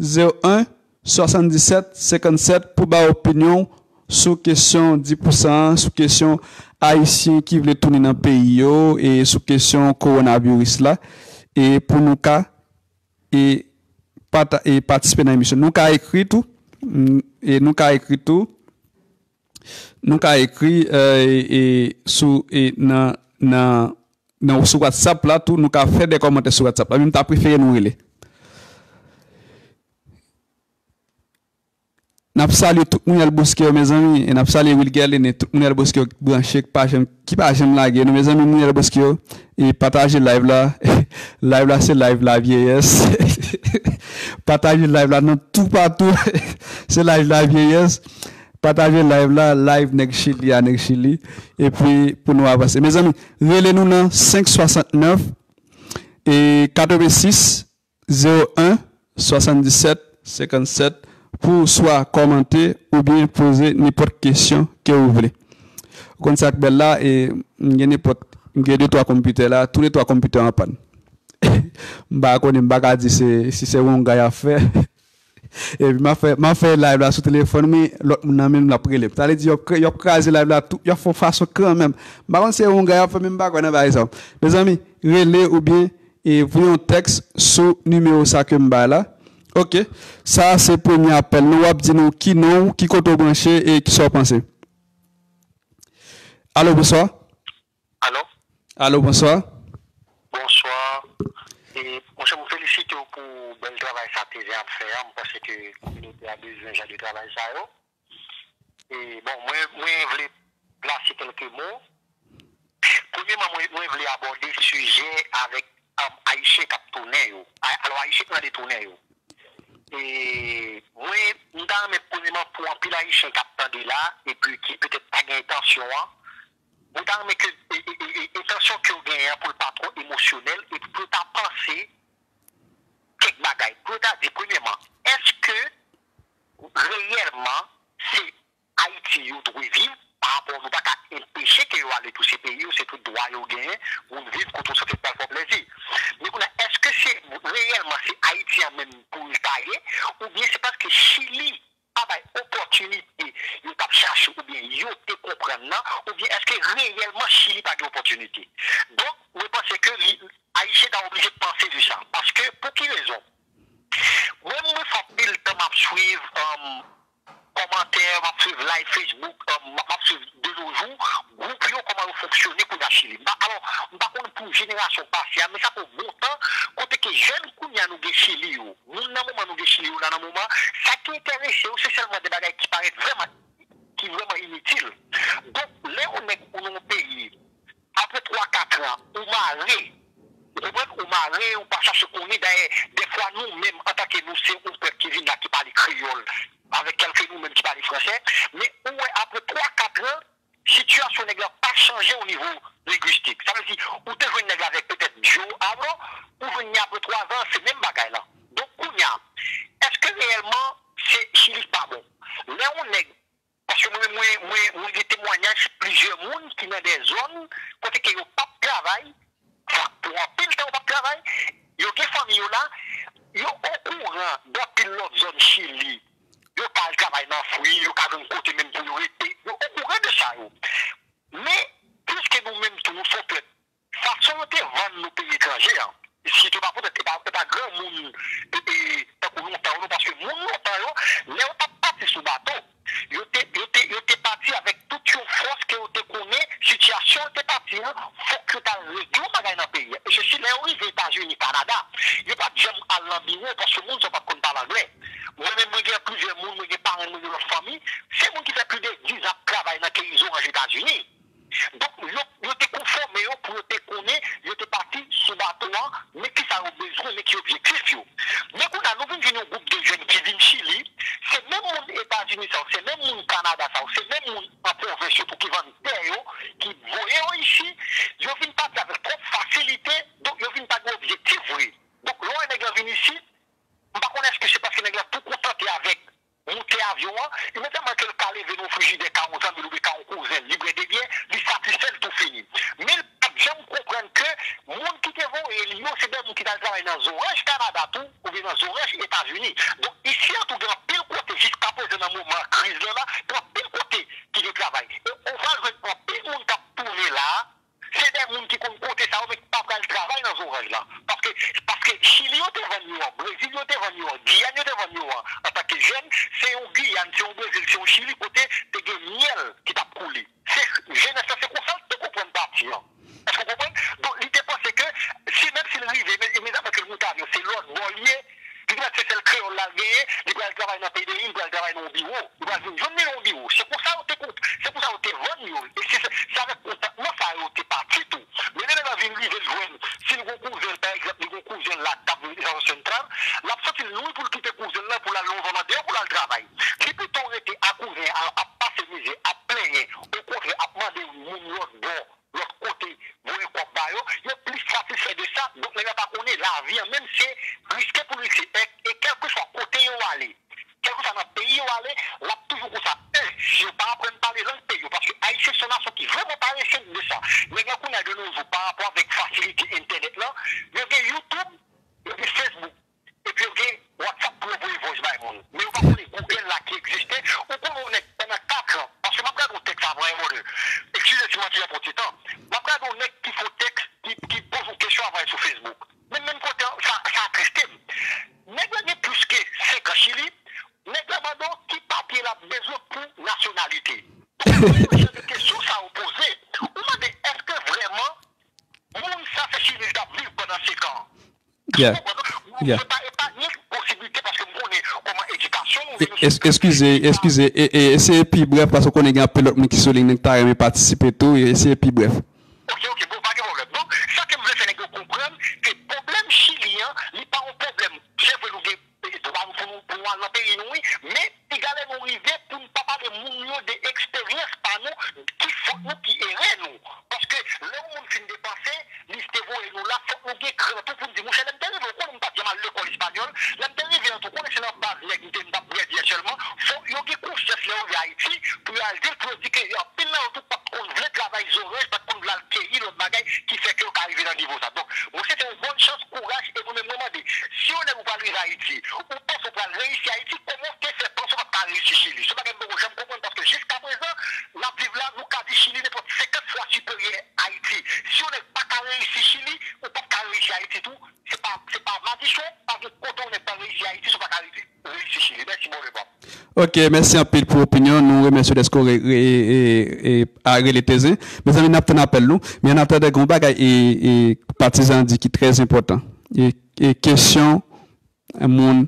zewo en swasanndisèt senkannsèt pou ba opinyon w sou kesyon dis pousan an, sou kesyon Ayisyen ki vle tounen nan peyi yo, e sou kesyon kowonaviris la, e pou nou ka, e pata-, e patisipe nan emisyon. Nou ka ekri tou, mm, e nou ka ekri tou, nou ka ekri, euh, e, e sou, e nan, nan, nan, sou WhatsApp la tou, nou ka fè de kòmantè sou WhatsApp la, men m ta prefere nou rele. N ap salye tout moun Yèl Boske yo, mezanmi. E n ap salye Wilguerline, tout moun Yèl Boske yo ki branche, ki pa janm, ki pa janm lage nou, mezanmi, moun Yèl Boske yo. E pataje live la. Live la, se live lavyeyès. Pataje live la nan toupatou. Se live lavyeyès. Pataje live la, live nèg Chili a, nèg Chili. Epi, pou nou avanse. Mezanmi, rele nou nan senk swasannnèf e katrevensis zewo en swasanndisèt senkannsèt pou swa kòmante oubyen poze nenpòt kesyon ke ou vle. Ou konn sa k bèl la, e m gen nenpòt, m gen de twa konpitè la, tou le twa konpitè an pàn. M pa konnen, m pa ka di se, si se wonga y ap fè. Epi m ap fè, m ap fè live la sou telefòn mwen, lòt moun nan menm l ap rele m. Sa vle di y ap kra-, y ap kraze live la tou, y ap fè yon fason kanmenm. M pa konn si se wonga y ap fè, men m pa kwè nan bagay sa. Mezanmi, rele oubyen e voye yon tèks sou nimewo sa ke m bay la. Ok. Sa a se premye apèl nou. W ap di nou ki non w, ki kote w branche e kisa w panse. Alo, bonswa. Alo? Alo, bonswa. Bonswa. E, monchè, mwen felisite w pou bèl travay sa T V ap fè a. Mwen panse ke kominote a bezwen jan de travay sa yo. E, bon, mwen, mwen vle plase kèlke mo. Premyèman, mwen, mwen vle abòde sijè avèk, um, Ayisyen k ap tounen yo. A-, alò, Ayisyen k nan detounen yo. E mwen, m ta renmen premyèman pou anpil Ayisyen k ap tande la, epi ki petèt pa gen entansyon an, mwen ta renmen ke, e, e, e, e, entansyon ke yo genyen an pou l pa twò emosyonèl, epi pou yo ta panse kèk bagay. Pou yo ta di, premyèman, èske reyèlman se Ayiti yo dwe viv, pa rapò nou pa ka enpeche ke yo ale tou se peyi yo, se tout dwa yo genyen pou n viv kote w santi w pral fè w plezi. Men kounye a, èske se reyèlman se Ayiti an menm pou l ta ye, oubyen se paske Chili pa bay opòtinite yo t ap chache oubyen yo te konprann nan, oubyen èske reyèlman Chili pa gen opòtinite? Donk, mwen panse ke li, Ayisyen ta oblije panse de sa. Paske, pou ki rezon? Mwen, mwen fè anpil tan m ap swiv, um, kòmantè, m ap swiv live Facebook, um, m ap, m ap swiv de nos jours, gwoup yo, kòman yo fonksyone kounye a Chili. M pa, alò, m pa konnen pou jenerasyon pase a, men sa fè yon bon tan, kote ke jèn kounye a nou gen Chili yo, moun nan moman nou gen Chili yo la nan moman, sa ki enterese yo, se sèlman de bagay ki parèt vrèman, ki vrèman initil. Donk, lè yon nèg ou nan yon peyi, apre twa, kat an, ou mare, ou konprann, ou mare, ou pa chache konnen, dayè, dèfwa nou menm, antanke nou, se yon pèp ki vin la, ki pale kreyòl, avèk kèlke nou menm ki pale fransè, men ou wè, apre twa, kat an, sitiyasyon nèg la pa chanje o nivo lengwistik. Sa vle di, ou te jwenn nèg la avèk petèt Joe Arnaud, ou jwenn li apre twa zan, se menm bagay la. Donk, kounye a, èske reyèlman se Chili k pa bon? Lè yon nèg, paske mwen, mwen, mwen, mwen gen temwayaj plizyè moun ki nan de zòn kote ke yo p ap travay, sa, pou anpil tan yo p ap travay, yo gen fanmi yo la, yo okouran d anpil lòt zòn Chili, yo ka al travay nan fri, yo ka jwenn kote menm pou yo rete, yo okouran de sa yo. Men, piske nou menm tou, nou se yon pèp, fason yo te vann nou peyi etranje an, sitou pa poutèt, e pa, e pa granmoun, e, e, tankou lontan yo, non, paske moun lontan yo, lè yo t ap pati sou bato, yo te, yo te, yo te pati avèk tout yon fòs ke yo te konnen, sitiyasyon yo te pati an, fòk yo t al regle yon bagay nan peyi a. E sesi, lè yo rive Etazini, Kanada, yo pa t janm al nan biwo, paske moun sa yo pa t konn pale anglè. Mwen menm, mwen gen plizyè moun, mwen gen paran, mwen gen lòt fanmi, se moun ki fè plis de diz an ap travay nan keyi zoranj Etazini. Donk, yo, yo te konfòme yo pou yo te konnen, yo te pati sou bato an, men kisa yo bezwen, men ki objektif yo. Men kounye a, nou vin jwenn yon gwoup de jèn ki vin Chili, se menm moun Etazini sa yo, se menm moun Kanada sa yo, se menm moun Yo se de moun ki t al travay nan zoranj Kanada tou, oubyen nan zoranj Etazini. Donk, isi an tou gen anpil kote, jiska prezan nan moman kriz lan la, gen anpil kote ki gen travay. E ou va jwenn anpil moun k ap tounen la, se de moun ki konn kote sa yo, men ki pa pral travay nan zoranj lan. Paske, paske Chili yo te vann yo an, Brezil yo te vann yo an, Giyàn yo te vann yo an, antanke jèn, se yon Giyàn, se yon Brezil, se yon Chili kote te gen myèl ki t ap koule. Se jenès lan, se konsa l te konprann pati an. Èske w konprann? Donk, li te panse ke, si menm si l rive, men, men zafè ke l moute avyon, se lòt bò l ye, li te panse se sèl kreyòl la l genyen, li pral travay nan P D I, li pral travay nan yon biwo, li pral vin jwenn li nan yon biwo. Se konsa yo te konp-, se konsa yo te vann yo. E se, se avèk kontantman sa yo te pati tou. Men lè nèg la vin rive, l jwenn, si l gon kouzen l, pa egzanp, li gon kouzen l la k ap viv Etazini Santral, l ap santi l lwen pou l kite kouzen l lan, pou l al nan yon zòn andeyò, pou l al travay. Li pito rete a kouzen an, ap pase mizè, ap plenyen, okontrè, ap mande moun lòt bò, lòt kote, voye kòb ba yo, yo plis satisfè de sa. Donk, nèg la pa konnen lavi an menm se riske pou l riske. E, e kèlkeswa kote yo ale, kèlkeswa nan peyi yo ale, l ap toujou konsa. E, si yo pa aprann pale lang peyi yo, paske Ayisyen se yon nasyon ki vrèman parese de sa. Nèg la kounye a de nos jours, pa rapò avèk fasilite entènèt lan, yo gen YouTube, yo gen Facebook, epi yo gen WhatsApp pou yo voye voice bay moun. Men yo pa konnen Google la ki egziste. Ou konnen yon nèg pandan kat an, paske m ap gade yon tèks avan yon mode. Eskize si m antre yon ti tan. M ap gade yon nèg ki fè yon tèks, ki, ki poze yon kesyon avan sou Facebook. Men menm kote an, sa, sa atriste m. Nèg la gen plis ke senk an Chili, nèg la mande w ki papye l ap bezwen pou nasyonalite. Tout jan de kesyon sa yo poze, ou mande èske vrèman moun sa se Chili l t ap viv pandan senk an? Yeah. Yeah. Mwen pa epanye posibilite paske m konnen kòman edikasyon nou, nou se... Eskize, eskize, e, e, eseye pi brèf paske w konnen gen anpil lòt moun ki sou liy nan ki ta renmen patisipe tou, e eseye pi brèf. Ok, ok, bon, pa gen pwoblèm. Donk, sa ke m vle fè nèg yo konprann, ke pwoblèm Chili an, li pa yon pwoblèm, se vre nou gen e, dwa nou pou nou, pou nou al nan peyi nou, wi, men piga lè nou rive pou n pa pale moun yo de eksperyans pa nou, ki fòt nou, ki erè nou. Paske lè yon moun fin depanse, li te voye nou la, fòk nou gen kran tou pou n di, monchè, lè m te rive, ou konnen m pa t janm al lekòl espanyòl, lè m te rive an tou, ou konnen se nan baz nèg m te, m t ap brèdyè sèlman, fòk yo gen konsyans lè yo rive Ayiti, pou yo al di l, pou yo di ke yo, anpil nan yo tou pa t konn vle travay zoranj, pa t konn vle al keyi lòt bagay, ki fè ke yo ka rive nan nivo sa. Donk, mwen, se te yon bòn chans, kouraj, e mwen menm, mwen mande, si yon nèg ou pral rive Ayiti, ou panse ou pral reyisi Ayiti, kòman w te fè panse w pa t ka reyisi Chili? Se yon bagay m poko janm konprann, paske jiska prezan, n ap viv la, nou ka di Chili nenpòt senkant fwa siperyè Ayiti. Si yon nèg pa ka reyisi Chili, ou p ap ka reyisi Ayiti tou. Se pa, se pa madichon, pa gen kote yon nèg pa reyisi Ayiti, si w pa ka reyisi, reyisi Chili. Mèsi, bon repa. Ok, mèsi anpil pou opinyon. Nou remèsye w dèske w re, re, e, e, a, rele Tezen. Mezanmi, n ap tann apèl nou. Men an atandan, gen yon bagay e, e, patizan an di ki trè enpòtan. E, e kesyon moun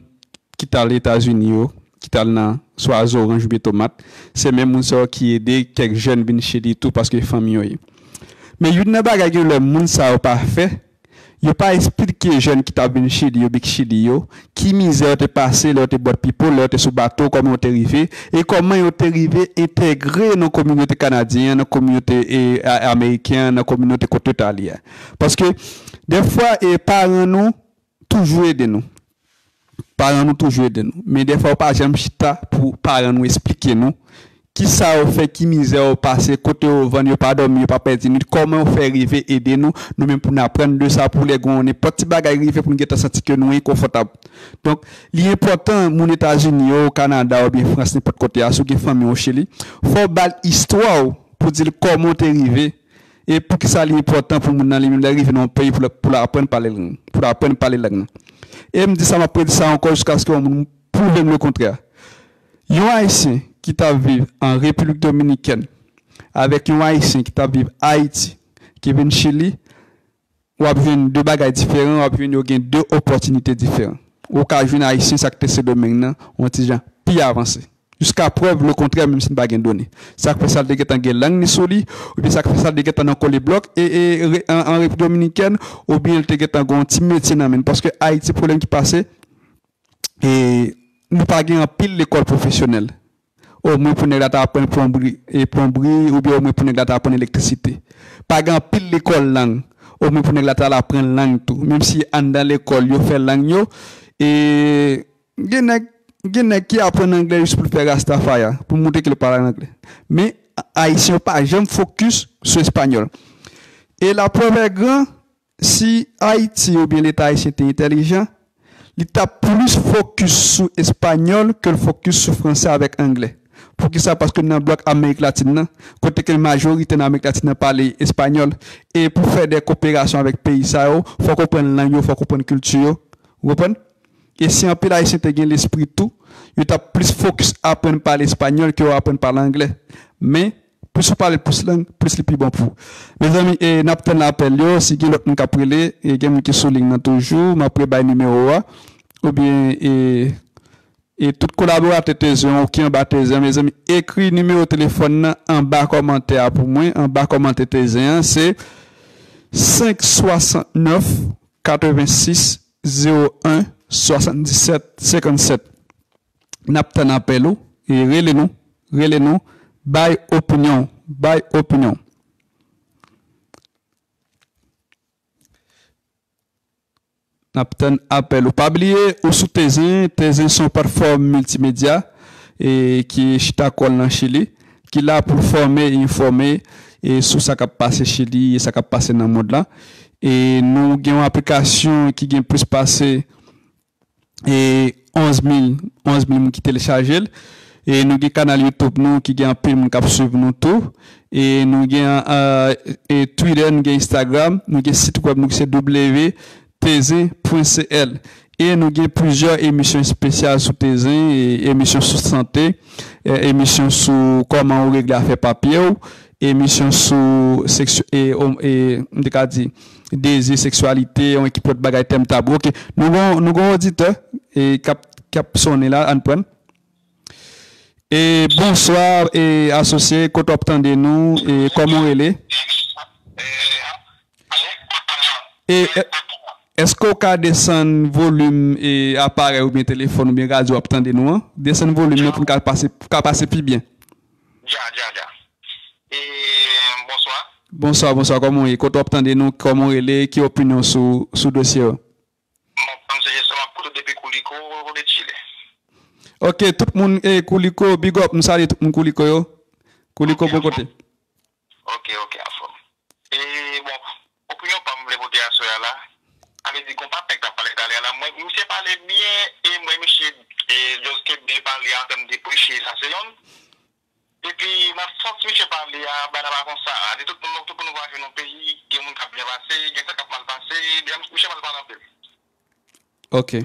ki t al Etazini yo, ki t al nan swa zoranj oubyen tomat, se menm moun sa yo ki ede kèk jèn vin Chili tou paske fanmi yo ye. Men youn nan bagay gen lè moun sa yo pa fè, yo pa esplike jèn ki t ap vin Chili yo, big Chili yo, ki mizè yo te pase lè yo te bòt pipo, lè yo te sou bato, kòman yo te rive, e kòman yo te rive entegre nan kominote kanadyen an, nan kominote, e, a, ameriken an, nan kominote kote yo t ale a. Paske, dèfwa, e, paran nou toujou ede nou. Paran nou toujou ede nou. Men dèfwa, yo pa janm chita pou paran nou esplike nou kisa yo fè, ki mizè yo pase, kote yo vann, yo pa dòmi, yo pa pèdi nwit, kòman yo fè rive ede nou, nou menm pou n aprann de sa, pou lè gen nenpòt ti bagay rive, pou n gentan santi ke nou enkonfòtab. Donk, li enpòtan, moun Etazini yo, Kanada oubyen Frans, nenpòt kote a, si w gen fanmi w Chili, fò w ba l istwa w pou di l kòman w te rive, e poukisa li enpòtan pou moun nan li menm lè l rive nan yon peyi pou l, pou l aprann pale lang, pou l aprann pale lang nan. E m di sa, m ap redi sa ankò jiskaske yon moun pwouve m lekontrè. Yon Ayisyen ki t ap viv an Repiblik Dominikèn avèk yon Ayisyen ki t ap viv Ayiti, ki vin Chili, w ap jwenn de bagay diferan, w ap jwenn yo gen de opòtinite diferan. Ou ka jwenn Ayisyen sa k te Sendomeng nan yon ti jan pi avanse. Jiska prèv lekontrè, menm si n pa gen done. Sa k fè sa l te gentan gen lang ni sou li, oubyen sa k fè sa l te gentan nan koleblòk e, e, re, an, an Repiblik Dominikèn, oubyen l te gentan gen yon ti metye nan men l. Paske Ayiti, pwoblèm ki pase, e, nou pa gen anpil lekòl pwofesyonèl. Omwen pou nèg la ta aprann plonbri, e, plonbri, oubyen omwen pou nèg la ta aprann elektrisite. Pa gen anpil lekòl lang, omwen pou nèg la ta al aprann lang tou. Menm si anndan lekòl yo fè lang yo, e, gen nèg, gen nèg ki aprann anglè jis pou l fè Rastafari, pou l montre ke l pale anglè. Men, Ayisyen yo pa janm fokis sou espanyòl. E la preuve est grand, si Ayiti oubyen Leta ayisyen te entèlijan, li t ap plis fokis sou espanyòl ke l fokis sou fransè avèk anglè. Poukisa? Paske nan blòk Amerik Latin nan, kote ke majorite nan Amerik Latin nan pale espanyòl, e pou fè de koperasyon avèk peyi sa yo, fòk ou konprann lang yo, fòk ou konprann kilti yo. Ou konprann? E si anpil Ayisyen te gen lespri tou, yo t ap plis fokis aprann pale espanyòl ke yo aprann pale anglè. Men, plis ou pale plis lang, plis li pi bon pou ou. Mezanmi, e, n ap tann apèl yo. Si gen lòt moun k ap rele, e, gen moun ki sou liy nan toujou, m ap rebay nimewo a. Oubyen, e, e tout kolaboratè Tezyen ou ki anba Tezyen, mezanmi, ekri nimewo telefòn nan anba kòmantè a pou mwen. Anba kòmantè Tezyen an, se senk swasantnèf, katrevensis, zewo en, swasanndisèt, senkannsèt. N ap tann apèl ou, e rele nou, rele nou, bay opinyon, bay opinyon. N ap tann apèl ou. Pa bliye, ou sou Tezyen. Tezyen se yon platfòm miltimedya, e ki chita kò l nan Chili, ki la pou l fòme e enfòme, e sou sa k ap pase Chili e sa k ap pase nan mond lan. E nou gen yon aplikasyon ki gen plis pase, e, onz mil, onz mil moun ki telechaje l. E nou gen kanal YouTube nou ki gen anpil moun k ap swiv nou tou. E nou gen, e, e Twitter, nou gen Instagram, nou gen sit wèb nou ki se w w w tezyen pwen c l. E nou gen plizyè emisyon espesyal sou Tezyen, e emisyon sou sante, e emisyon sou kòman ou regle afè papye w, emisyon sou seksy-, e, o-, e, m te ka di, dezi, seksyalite, yon ekip lòt bagay, tèm tabou. Ok, nou gon, nou gon oditè, e, k ap, k ap sonnen la, ann pran. E, bonswa, e, asosye, kote w ap tande nou, e, kòman w rele? E, e, èske w ka desann volim, e, aparèy oubyen telefòn oubyen radyo w ap tande nou an? Desann volim nan pou n ka pase, ka pase pi byen. Dja, dja, dja. E, bonswa. Bonswa, bonswa, kòman w ye? Kote w ap tande nou, kòman w rele, ki opinyon w sou, sou dosye yo? Mwen, m se Jesò, m ap koute depi Kulico, de Chile. Ok, tout moun, e, Kulico, big up, m salye tout moun Kulico yo. Kulico, bon kote. Ok, ok, anfòm. E, bon, opinyon pa m vle pote aswè a la. A vle di, gon pakèt nèg k ap pale talè a la. Mwen, misye pale byen, e mwen, misye, e, just kenbe pale an tèm de preche, sa se yonn. Epi, nan sans misye pale a, bagay la pa konsa. Di tout moun, tout moun vwazen nan peyi, gen moun k ap byen pase, gen sa k ap mal pase, byen, misye mal pale anpil. Ok.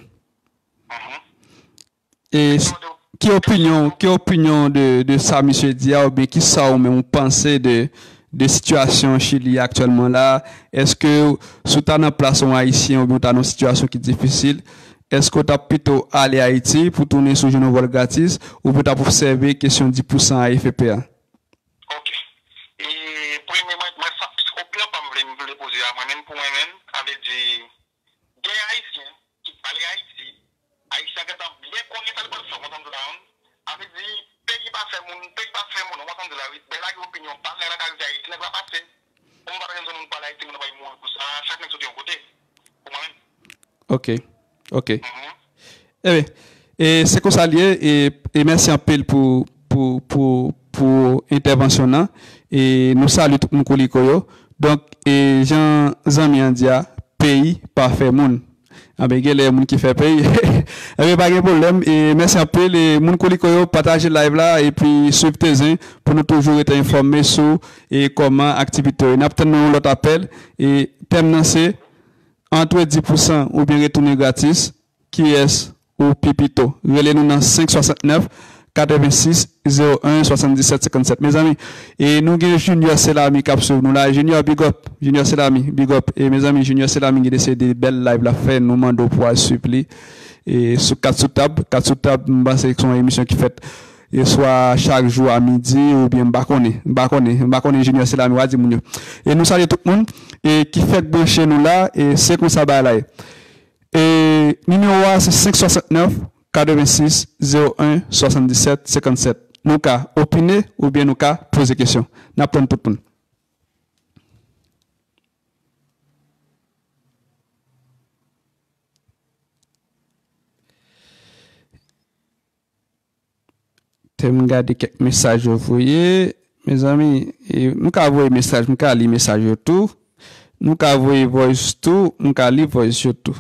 Mhm. E s-, ki opinyon, ki opinyon de, de sa misye di a, oubyen ki sa ou menm ou panse de, de sitiyasyon Chili aktyèlman la? Èske si w ta nan plas yon Ayisyen oubyen w ta nan yon sitiyasyon ki difisil, èske w t ap pito ale Ayiti pou tounen si w jwenn yon vòl gratis, oubyen w t ap obsève kesyon dis pousan A F P a? Ok. E premye, mwen, mwen sa, opinyon pa m vle, m vle poze a mwen menm, pou mwen menm, a vle di, gen Ayisyen ki pale Ayiti, Ayisyen gentan byen konnen sa l pral fè, w konprann sa m di la, a vle di, peyi pa fè moun, peyi pa fè moun, w konprann sa m di la, wi, bèl lage opinyon pa l, nèg la ka rive Ayiti, nèg la pase. Kòm w pa ta janm jwenn moun pale Ayiti, moun nan pa mouri pou sa, chak nèg soti yon kote. Pou mwen menm. Ok, ok. Mhm. Ebyen, e se konsa l ye, e, e mèsi anpil pou, pou, pou, pou entèvansyon w lan. E nou salye tout moun Kulico yo. Donk, e jan zanmi an di a, peyi pa fè moun. Anben, gen lè moun ki fè peyi. Anben, pa gen pwoblèm. E mèsi anpil. E moun Kulico yo, pataje live la epi swiv Tezyen pou nou toujou rete enfòme sou e kòman aktivite yo ye. N ap tann yon lòt apèl. E tèm nan se, antre dis pousan oubyen retounen gratis, kiyès ou pi pito? Rele nou nan senk swasantnèf, katrevensis, zewo en, swasanndisèt, senkannsèt. Mezanmi, e nou gen Junior Selami k ap swiv nou la. Junior, big up. Junior Selami, big up. E mezanmi, Junior Selami gen de seri de bèl live l ap fè. Nou mande w pou w al swiv li. E sou Kat Sou Tab. Kat Sou Tab, m panse se yon emisyon ki fèt e swa chak jou a midi oubyen m pa konnen. M pa konnen. M pa konnen Junior Selami, w a di moun yo. E nou salye tout moun e ki fèk branche nou la. E se konsa bagay la ye. E nimewo a se senk swasantnèf, katrevensis, zewo en, swasanndisèt, senkannsèt. Nou ka opine oubyen nou ka poze kesyon. N ap tann tout moun. Te m gade kèk mesaj yo voye. Mezanmi, e, nou ka voye mesaj, m ka li mesaj yo tou. Nou ka voye voice tou, m ka li voice yo tou.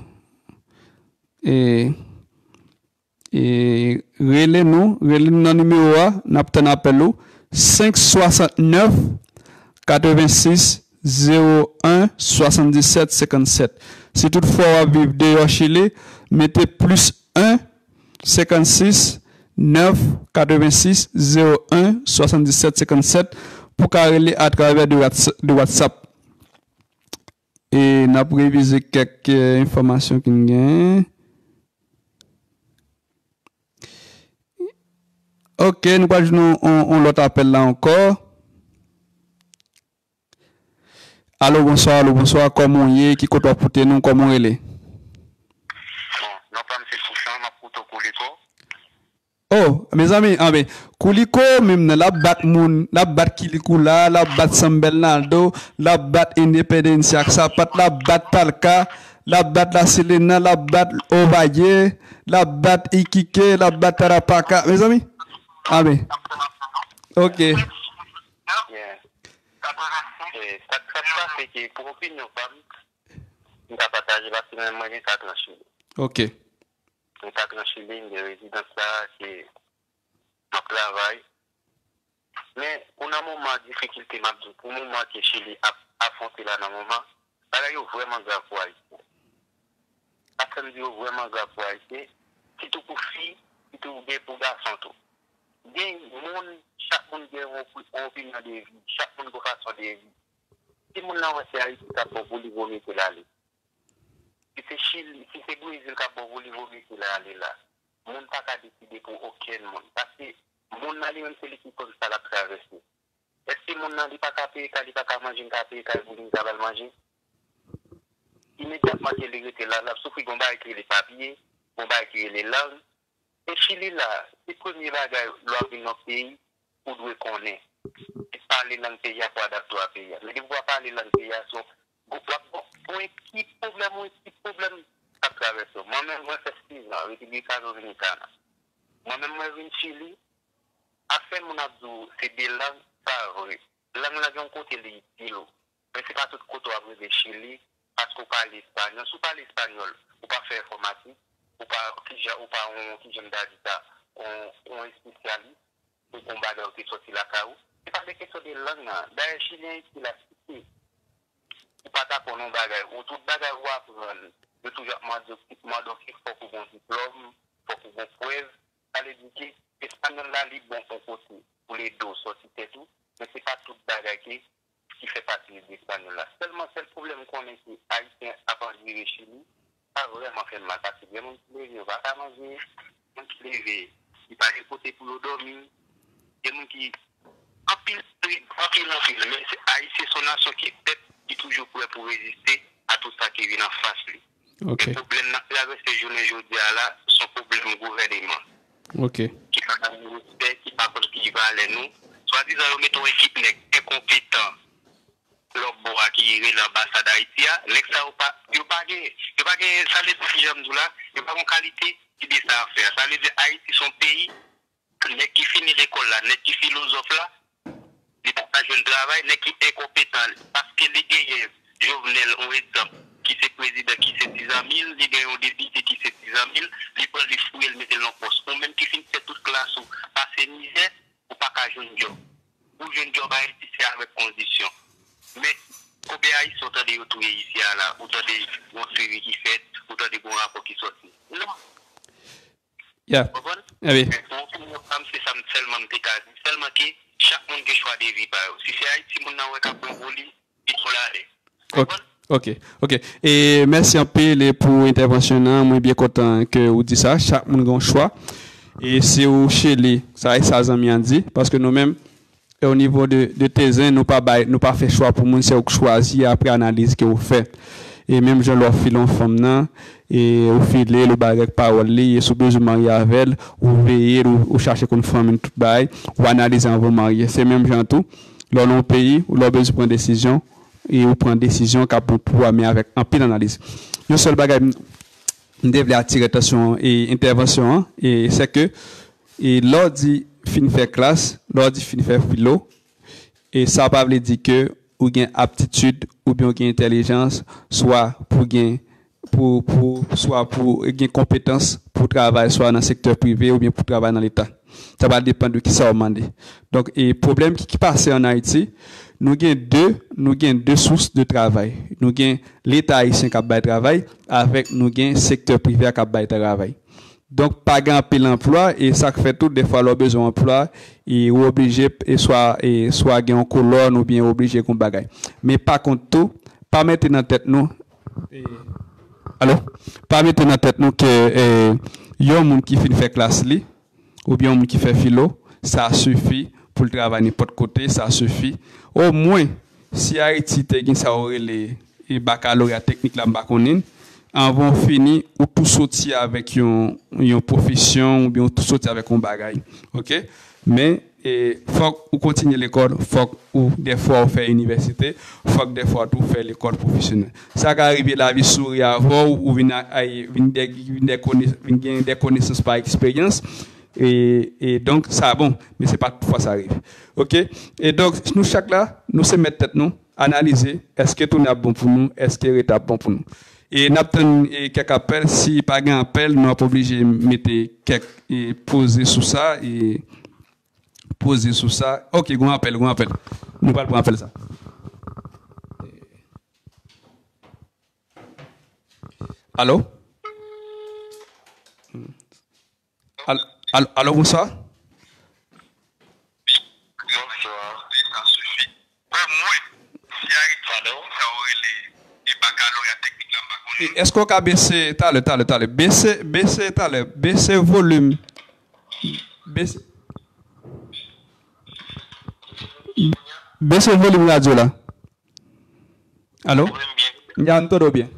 E, e rele nou, rele nou nan nimewo a, n ap tann apèl ou, senk swasantnèf, katrevensis, zewo en, swasanndisèt, senkannsèt. Si toutfwa w ap viv deyò Chili, mete plis en, senkannsis, nèf, katrevensis, zewo en, swasanndisèt, senkannsèt pou ka rele atravè de Whats-, de WhatsApp. E n ap revize kèk, eh, enfòmasyon ki n genyen. Ok, nou pral jwenn yon, yon, yon lòt apèl la ankò. Alo, bonswa, alo, bonswa, kòman w ye? Ki kote w ap koute nou? Kòman w rele? Bon, non pa m se Fouchan, m ap koute w Kouliko. Oh, mezanmi, anben, Kouliko menm nan, l ap bat moun, l ap bat Kilikula, l ap bat Sambèl Naldo, l ap bat Independencia ak Sapat, l ap bat Talka, l ap bat La Selena, l ap bat Ovaye, l ap bat Ikike, l ap bat Tarapaka. Mezanmi, anben. Ok. Yeah. Eh, sa, sa k pase ke, pou opinyon pa m, m ka pataje paske mwen, mwen gen katran Chili. Ok. Mwen katran Chili, m gen rezidans la, ke m ap travay. Men, pou nan moman difikilte, m ap di, pou moman ke Chili ap afwonte la nan moman, bagay yo vrèman grav pou Ayisyen. Sa fè m di yo vrèman grav pou Ayisyen, sitou pou fi, sitou gen pou gason tou. Gen moun, chak moun gen yon opi-, yon opinyon de vi, chak moun gen yon fason de vi. Si moun nan wè se Ayiti k ap bon pou li, vo mete l ale. Si se Chili, si se Brezil k ap bon pou li, vo mete l ale la. Moun pa ka deside pou okenn moun. Paske moun nan li menm se li ki konn sa l ap travèse. Èske moun nan li pa ka peye kay, li pa ka manje, m ka peye kay pou li, m ka ba l manje? Imedyatman ke li rete la, l ap soufri, gon bagay ki rele papye, gon bagay ki rele lang. E Chili la, se premye bagay lè w ap vin nan peyi, ou dwe konnen. Se pale lang peyi a pou adapte w a peyi a. Men depi w pa pale lang peyi a, se w ap gon, gon ekip pwoblèm, yon ekip pwoblèm k ap travèse w. Mwen menm, mwen fè sis an Repiblik Dominikana. Mwen menm, mwen vin Chili, afè moun ap di w se de lang, sa vre. Lang lan gen yon kote li itil ou. Men se pa tout kote w ap rive Chili, paske w pale espanyòl. Si w pale espanyòl, ou pa fè enfòmatik, ou pa, kijan, ou pa yon, kijan m ta di sa, yon, yon espesyalis, ou gon bagay ou te sòti lakay ou. Se pa de kesyon de lang nan. Dayè, Chilyen isit la, si se ou pa ta konn yon bagay, ou tout bagay ou aprann, yo toujou ap mande, mande w ki fòk ou gon diplòm, fòk ou gon prèv. Sa vle di ke espanyòl la, li bon yon kote pou l ede w sòti tèt ou, men se pa tout bagay ke ki fè pati de espanyòl la. Sèlman, sèl pwoblèm m konnen se Ayisyen ap andire Chili, sa vrèman fè m mal, paske gen moun ki leve, yo pa ka manje, moun ki leve, li pa gen kote pou yo dòmi, gen moun ki, anpil, anpil, anpil, men se Ayisyen se yon nasyon ki, pèp ki toujou prè pou reziste a tout sa ki vin anfas li. Ok. E pwoblèm n ap travèse jounen jodi a la, se yon pwoblèm gouvèneman. Ok. Ki pa ba nou respè, ki pa konn ki valè nou. Swadizan yo mete yon ekip nèg enkonpetan lòtbò a ki rele anbasad Ayiti a. Nèg sa yo pa, yo pa gen, yo pa gen, sa vle di, kijan m di w la, yo pa gen kalite ki de sa a fè a. Sa vle di Ayiti se yon peyi, nèg ki fini lekòl la, nèg ki filozòf la, li pa ka jwenn travay, nèg ki enkonpetan, paske li genyen Jovenel, yon egzanp, ki se prezidan, ki se ti zanmi l, li gen yon depite ki se ti zanmi l, li pran, li fouye l, mete l nan pòs. Ou menm ki fin fè tout klas ou, pase mizè, ou pa ka jwenn djòb. Pou w jwenn djòb Ayiti, se avèk kondisyon. Men, konbyen Ayisyen ou tande yo touye isi a la, ou tande yon seri ki fèt, ou tande gon rapò ki sòti? Non. Yeah. Konprann? Eh wi. Men pou opinyon pa m, se sa m sèlman m te ka di. Sèlman ke chak moun gen chwa de vi pa yo. Si se Ayiti moun nan wè k ap bon pou li, li pou l ale. Ok, konprann? Ok, ok. E mèsi anpil e pou entèvansyon nan. Mwen byen kontan ke ou di sa. Chak moun gen yon chwa. E si ou Chili, sa e sa zanmi an di. Paske nou menm, e o nivo de, de Tezen, nou pa bay, nou pa fè chwa pou moun, se ou k chwazi apre analiz ke ou fè. E menm jan lè w file yon fanm nan, e ou file l, ou bay règ pawòl li, e si w bezwen marye avè l, ou veye l, ou, ou chache konn fanmi l, tout bagay, ou analize anvan w marye. Se menm jan tou, lè w nan yon peyi, ou lè w bezwen pran desizyon, e ou pran desizyon k ap bon pou ou a, men avèk anpil analiz. Yon sèl bagay m, m te vle atire atansyon e entèvansyon an, e se ke, e lè w di fin fè klas, lè w di fin fè filo, e sa pa vle di ke ou gen aptitid oubyen w gen entèlijans, swa pou gen, pou, pou, swa pou gen konpetans pou travay swa nan sektè prive oubyen pou travay nan Leta. Sa va depann de kisa w mande. Donk, e pwoblèm ki, ki pase ann Ayiti, nou gen de, nou gen de sous de travay. Nou gen Leta ayisyen k ap bay travay, avèk nou gen sektè prive a k ap bay travay. Donk, pa gen anpil anplwa, e sa k fè tou, defwa, lè w bezwen yon anplwa, e ou oblije, e swa, e swa gen yon kolòn, oubyen ou oblije gen yon bagay. Men pa kont tou, pa mete nan tèt nou, e, alo? Pa mete nan tèt nou ke, e, yon moun ki fin fè klas li, oubyen yon moun ki fè filo, sa sifi pou l travay nenpòt kote, sa sifi. Omwen, si Ayiti te gen sa yo rele, e, bakaloreya teknik la, m pa konnen, anvan w fini, ou tou soti avèk yon, yon pwofesyon, oubyen ou tou soti avèk yon bagay. Oke? Men, e, fòk ou kontinye lekòl, fòk ou, defwa, ou fè inivèsite, fòk defwa tou ou fè lekòl pwofesyonèl. Sa ka rive lavi souri avè w, ou vin a, a, vin de, vin de kone, vin gen de konesans pa eksperyans, e, e donk, sa bon, men se pa tout fwa sa rive. Oke? E donk, nou chak la, nou se mèt tèt nou, analize, èske tounen ap bon pou nou, èske rete ap bon pou nou. E n ap tann, e, kèk apèl, si pa gen apèl, nou ap oblije mete kèk, e, poze sou sa, e, poze sou sa. Oke, gon apèl, gon apèl. Nou pral pran apèl sa. Alo? Al-, al-, alo, bonswa? Bonswa. Omwen, si Ayiti, alo? Sa w rele, e bakaloreya teknik la, m pa konnen. E, èske w ka bese, talè, talè, talè. Bese, bese, talè. Bese volim. Bese, bese volim radyo la. Alo? Tande m byen? Ya, m tande w byen.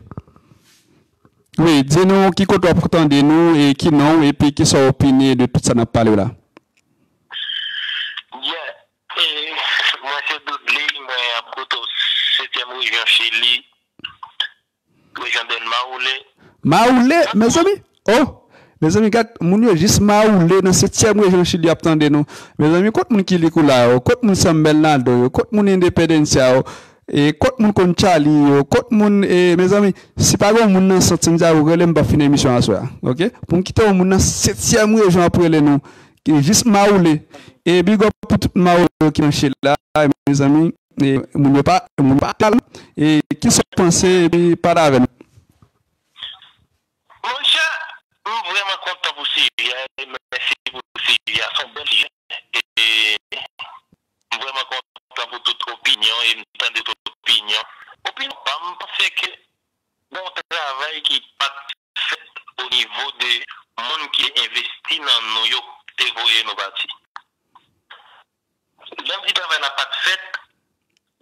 Wi, di nou ki kote w ap tande nou, e ki non w, epi kisa w opine de tout sa n ap pale w la. Yeah. E, mwen se Dudley, mwen ap koute w setyèm rejyon Chili, rejyon Dèlma, Maule. Maule, mezanmi? Oh! Mezanmi, gad, moun yo jis Maule nan setyèm rejyon Chili ap tande nou. Mezanmi, kot moun Quilicura yo? Kot moun San Bernardo yo? Kot moun Independencia yo? E kot moun Conchalí yo? Kot moun, e, mezanmi, si pa gen yon moun nan Sant Santiago k rele m, m p ap fini emisyon aswè a, oke? Pou m kite yon moun nan setyèm rejyon ap rele nou, ki jis Maule. E big up pou tout Maule yo ki branche la, mezanmi. E moun yo pa, moun yo pa kal. E kisa w panse, epi pale avè nou. Monchè, m vrèman kontan pou sijè a, e mèsi pou sijè a, se yon bèl sijè. E, e m vrèman kontan pou tout opinyon, e m tande tout opinyon. Opinyon pa m, m panse ke gon travay ki pa t fèt o nivo de moun ki te envesti nan nou yo, te voye nou pati. Lè m di travay la pa t fèt,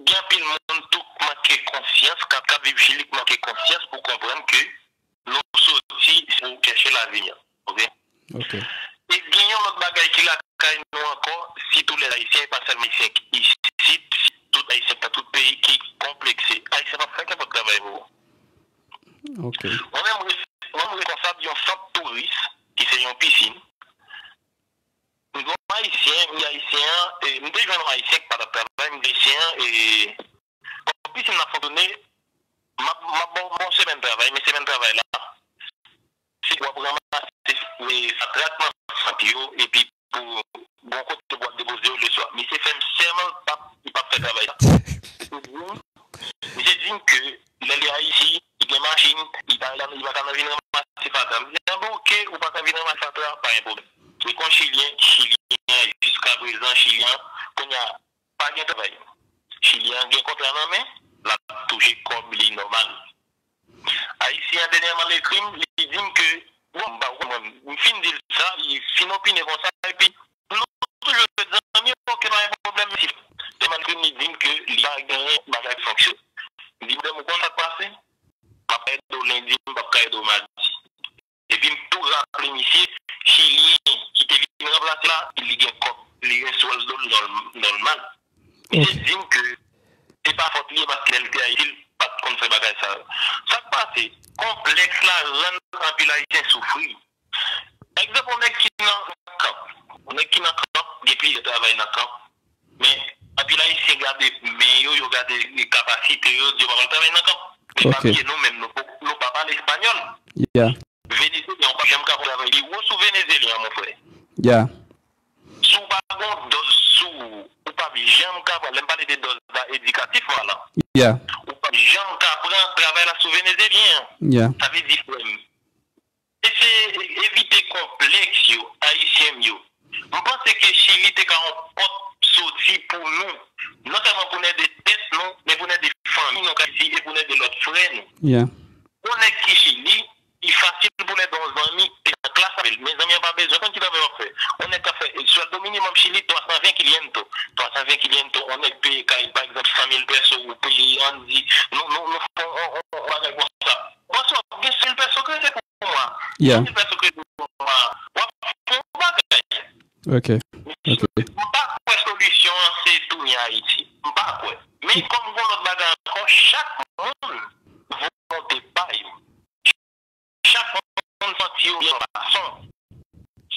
gen anpil moun tou k manke konsyans, k ap, k ap viv Chili, k manke konsyans pou konprann ke nou soti pou chèche lavi a. Oke? Oke. E gen yon lòt bagay ki lakay nou ankò, sitou lè Ayisyen, e pa sèlman Ayisyen ki isit, tout Ayisyen k nan tout peyi ki konplekse. Ayisyen p ap fè kenpòt travay pou ou. Oke. Mwen menm, mwen menm responsab yon sant touris ki se yon pisin. M gon Ayisyen, m di Ayisyen an, e, m te jwenn yon Ayisyen ki pa t ap travay, m di Ayisyen an, e, kòm pisin nan fonksyone, m ap, m ap ba w, ba w semèn travay, men semèn travay la, se w ap ranmase, e, fatra k nan sant yo, epi pou gon kote pou w al depoze yo leswa. Misye fè m sèman l p ap, li p ap fè travay la. Misye di m ke lè li Ayiti, li gen machin, li pa, li pa ka vin ranmase fatra. M di, "A bon, oke, ou pa ka vin ranmase fatra, pa gen pwoblèm." E kon Chilyen, Chilyen an, jiskaprezan, Chilyen an, kounye a, pa gen travay. Chilyen an gen kontra nan men, l ap touche kòb li nòmal. Ayisyen an dènyèman l ekri m, li di m ke, bon, m pa konprann. M fin di l sa, li fin opine konsa, epi nou toujou ret zanmi, oke, pa gen pwoblèm, mèsi. Dènyèman l ekri m, li di m ke li pa genyen bagay ki fonksyone. M di, "Madam, ou konn sa k pase? M ap ka ede w lendi, m p ap ka ede w madi." Epi m tou raple misye, Chilyen ki te vin ranplase la, li gen kòb, li gen swèldo l nòl-, nòmal. Misye di m ke se pa fòt li, e paske lè l te Ayiti, l pa t konn fè bagay sa yo. Sa k pase, konplèks la rann anpil Ayisyen soufri. Egzanp, yon nèg ki nan kanp, yon nèg ki nan kanp, gen plizyè travay nan kanp, men Anpil Ayisyen gade men yo, yo gade kapasite yo, di yo pa pral travay nan kan. Men pa Ok. bliye nou menm, nou, nou pa pale espanyòl. Yeah. Venezelyen, ou pa janm ka pran travay biwo sou Venezelyen an, mon frè. Yeah. Si w pa gon dòz sou ou, ou p ap janm ka pran, lè m pale de dòz la edikatif, vwala. Yeah. Ou p ap janm ka pran travay la sou Venezelyen an. Yeah. Sa vle di, frè m, eseye evite konplèks yo, Ayisyen m yo. M panse ke Chili te ka yon pòt soti pou nou. Non sèlman pou n ede tèt nou, men pou n ede fanmi nou k Ayiti e pou n ede lòt frè nou. Yeah. Yon nèg ki Chili, li fasil pou n ede yon zanmi ki nan klas avè l. Men zanmi an pa bezwen konn ki travay w ap fè. Yon nèg k ap fè sweldo minimòm Chili, twa san ven kilyentos. Twa san ven kilyentos, yon nèg peye kay, pa egzanp, san mil pèso, ou peye, ann di, nou, nou, nou fè yon, yon, yon bagay konsa. Bòs, w ap gen san mil pèso kredi pou mwa. Yeah. San mil pèso kredi pou mwa. W ap fè yon bagay. Ok. Ok. M pa kwè solisyon an se tounen Ayiti. M pa kwè. Men kòm gon lòt bagay ankò, chak moun volonte pa yo. Chak moun santi yo yon fason.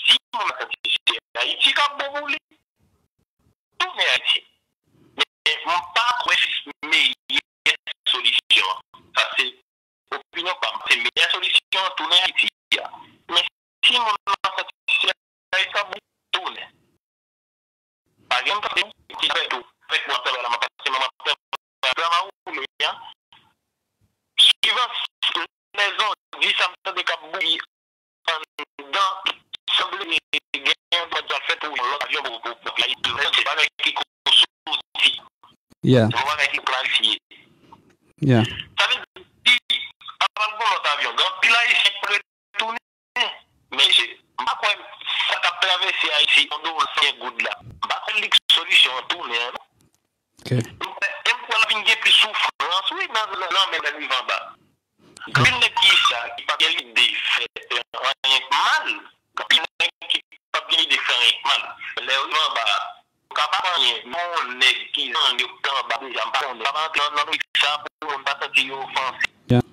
Si moun nan santi se Ayiti k ap bon pou li, tounen Ayiti. Men m pa kwè se meyè solisyon an. Sa se opinyon pa m. Se meyè solisyon an tounen Ayiti a. Men si moun nan santi se Ayiti k ap bon, tounen. Pa gen moun ki fè tou. Avèk mwen, travay la, m ap pase, m ap travay la, m ap woule a. Suivan lèzon di sa m tande k ap bouyi anndan, sanble gen yon dwa fèt pou yon lòt avyon pou, pou, pou, se pa bagay ki ko soti. Yeah. Se yon bagay ki planifye. Yeah. Sa vle di, avan pou lòt avyon, gen anpil Ayisyen ki retounen. Men, mesye, m pa kwè sa k ap travèse Ayiti, yon dola, senk goud la. M pa kwè li k solisyon an tounen an, non. Ok. M kwè, e m kwè l ap vin gen plis soufrans, wi, nan, nan, nan men lè l rive anba. Gen anpil nèg ki sa, ki pa gen lide fè, fè anyen k mal. Gen anpil nèg ki pa gen lide fè anyen k mal. Lè yo rive anba, yo ka pa fè anyen. Men yon nèg ki zanmi yo k te anba deja, m pa konnen. Pa antre nan, nan lojik sa pou moun pa santi yo ofanse. Yeah.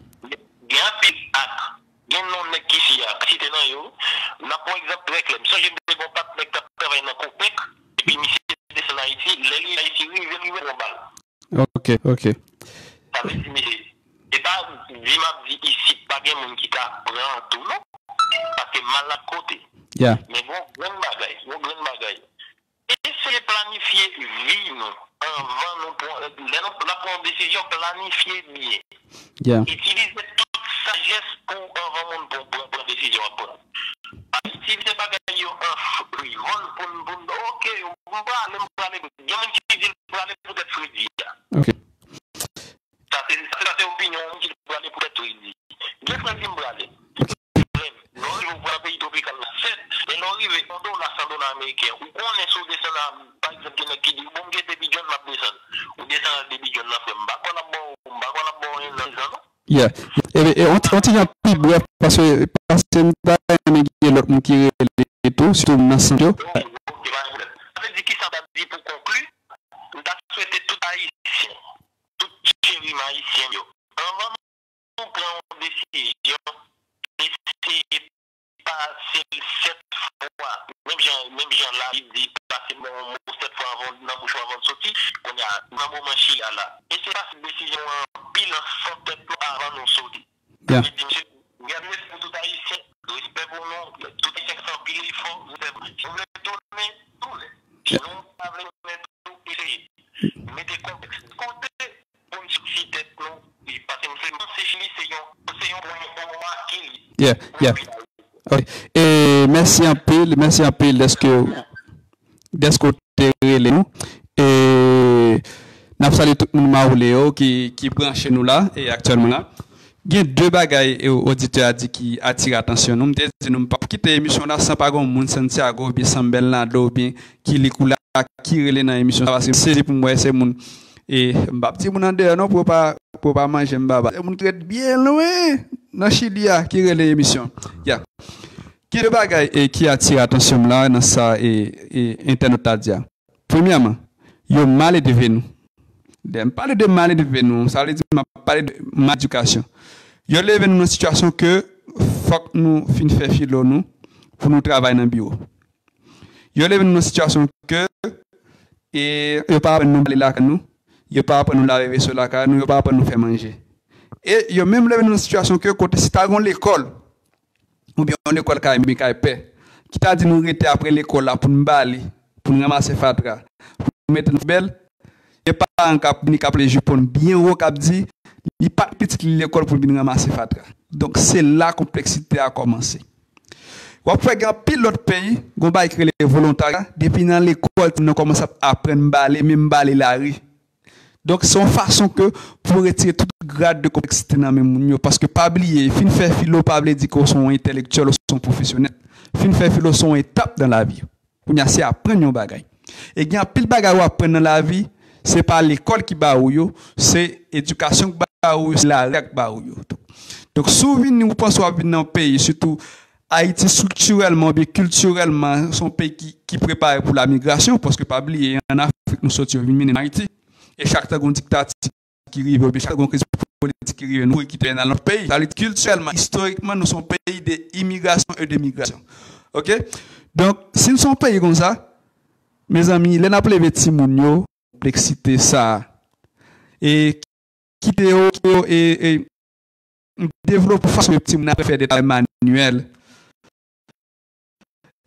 Gen anpil ak, gen non nèg ki isi a, site nan yo. N ap pran egzanp trè klè. M sonje m te gen yon patnè k t ap travay nan Copec, epi misye desann Ayiti. Lè li Ayiti rive, li rive pran bal. Ok, ok. Sa vle di, mesye, e pa di m ap di isit pa gen moun ki ka pran tou, non. Paske mal l ap kote. Yeah. Men gon grenn bagay, gon grenn bagay. Eseye planifye vi nou anvan nou pran, lè nou, n ap pran yon desizyon, planifye byen. Yeah. Itilize tout sajès pou anvan moun pran, pran, pran desizyon w ap pran. Pa itilize bagay yo an frivòl pou n, pou n, ok, m prale, m prale. Gen moun ki di l prale poutèt fredi a. Ok. Sa se, sa se, sa se opinyon moun ki prale poutèt fredi. Gen fredi m prale. Frè m, lè w rive w pran peyi twopikal la, sèt, men lè w rive yon dola, san dola ameriken, ou konnen si w desann a, pa egzanp, gen nèg ki di, bon, m gen de bidjòn, m ap desann. Ou desann a de bidjòn nan, frè m, m pa kwè l ap ba w, m pa kwè l ap ba w en zan, non. Yeah. E, e, on, on ti jan pi brèf, paske, paske m ta renmen gen lòt moun ki rele tou, sitou moun nan sant yo. Ok, ok, pa gen pwoblèm. Sa vle di ki sa m ta di pou konkli, m ta swete tout Ayisyen, tout cheri m ayisyen yo, anvan nou pran yon desizyon, eseye pase l sèt fwa. Menm jan, menm jan Labib di, pase bon mo sèt fwa anvan, nan bouch ou anvan w soti. Kounye a, nan moman Chili a la, eseye pase desizyon an anpil an san tèt nou avan nou soti. Yeah. Sa vle di, mesye, gade, respè pou tout Ayisyen, respè pou nou, tout Ayisyen k fè anpil efò, respè. Si w vle tounen, tounen. Si nou pa vle tounen tou, eseye. Mete konplèks de kote, pou n soti tèt nou, wi, paske m se, m se Chili, se yon, se yon pwen o make li. Yeah, yeah. Ok. E mèsi anpil, mèsi anpil dèske, dèske w te rele nou. E n ap salye tout moun Mawoule yo ki, ki branche nou la, e aktyèlman la. Gen de bagay, e, oditè a di ki atire atansyon nou. M te di nou, m p ap kite emisyon la san pa gen yon moun Santiago oubyen San Bernardo oubyen ki lik ou la ki rele nan emisyon sa, paske m sezi pou m wè se moun, e m p ap di moun andeyò non, pou yo pa, pou yo pa manje m baba. Se moun ki ret byen lwen nan Chili a ki rele emisyon. Ya. Gen de bagay, e, ki atire atansyon m la nan sa, e, e, entènot la di a. Premyèman, yo mal edike nou. Lè m pale de mal edike nou, sa vle di m ap pale de mal edikasyon. Yo leve nou nan sitiyasyon ke fòk nou fin fè filo nou pou nou travay nan biwo. Yo leve nou nan sitiyasyon ke E yo pa aprann nou bale lakay nou, yo pa aprann nou lave veso lakay nou, yo pa aprann nou fè manje. E yo menm leve nou nan sitiyasyon ke kote si ta gon lekòl, oubyen yon lekòl kay mwen kay pè, ki ta di nou rete apre lekòl la pou n bale, pou n ranmase fatra, pou n mete nan poubèl, gen paran k ap vini k ap leve jipon byen wo k ap di li pa t pitit li lekòl pou l vin ranmase fatra. Donk se la konpleksite a kòmanse. W ap wè gen anpil lòt peyi, gon bagay ki rele volontarya, depi nan lekòl timoun nan kòmanse ap aprann bale, menm bale lari. Donk se yon fason ke pou retire tout grad de konpleksite nan men moun yo, paske pa bliye, fin fè filo pa vle di ke w se yon entèlektyèl, w se yon pwofesyonèl. Fin fè filo se yon etap nan lavi. Kounye a se aprann yon bagay. E gen anpil bagay w aprann nan lavi, se pa lekòl ki ba ou yo, se edikasyon ki ba ou yo, se lari a ki ba ou yo. Donk si w vini, ou panse w ap vin nan yon peyi, sitou Ayiti estriktirèlman oubyen kiltirèlman se yon peyi ki, ki prepare pou lamigrasyon, paske pa bliye, ann Afrik nou soti yo vin mennen n Ayiti. E chak tan gen yon diktati ki rive, oubyen chak tan gen yon kriz politik ki rive, nou kouri kite n al nan lòt peyi. Sa vle di kiltirèlman, istorikman, nou se yon peyi de imigrasyon e de migrasyon. Oke? Donk, si n se yon peyi konsa, mezanmi, lè n ap leve timoun yo, konpleksite sa a, e kite yo, kite yo, e, e, devlope fason yo timoun apre fè de travay manyèl.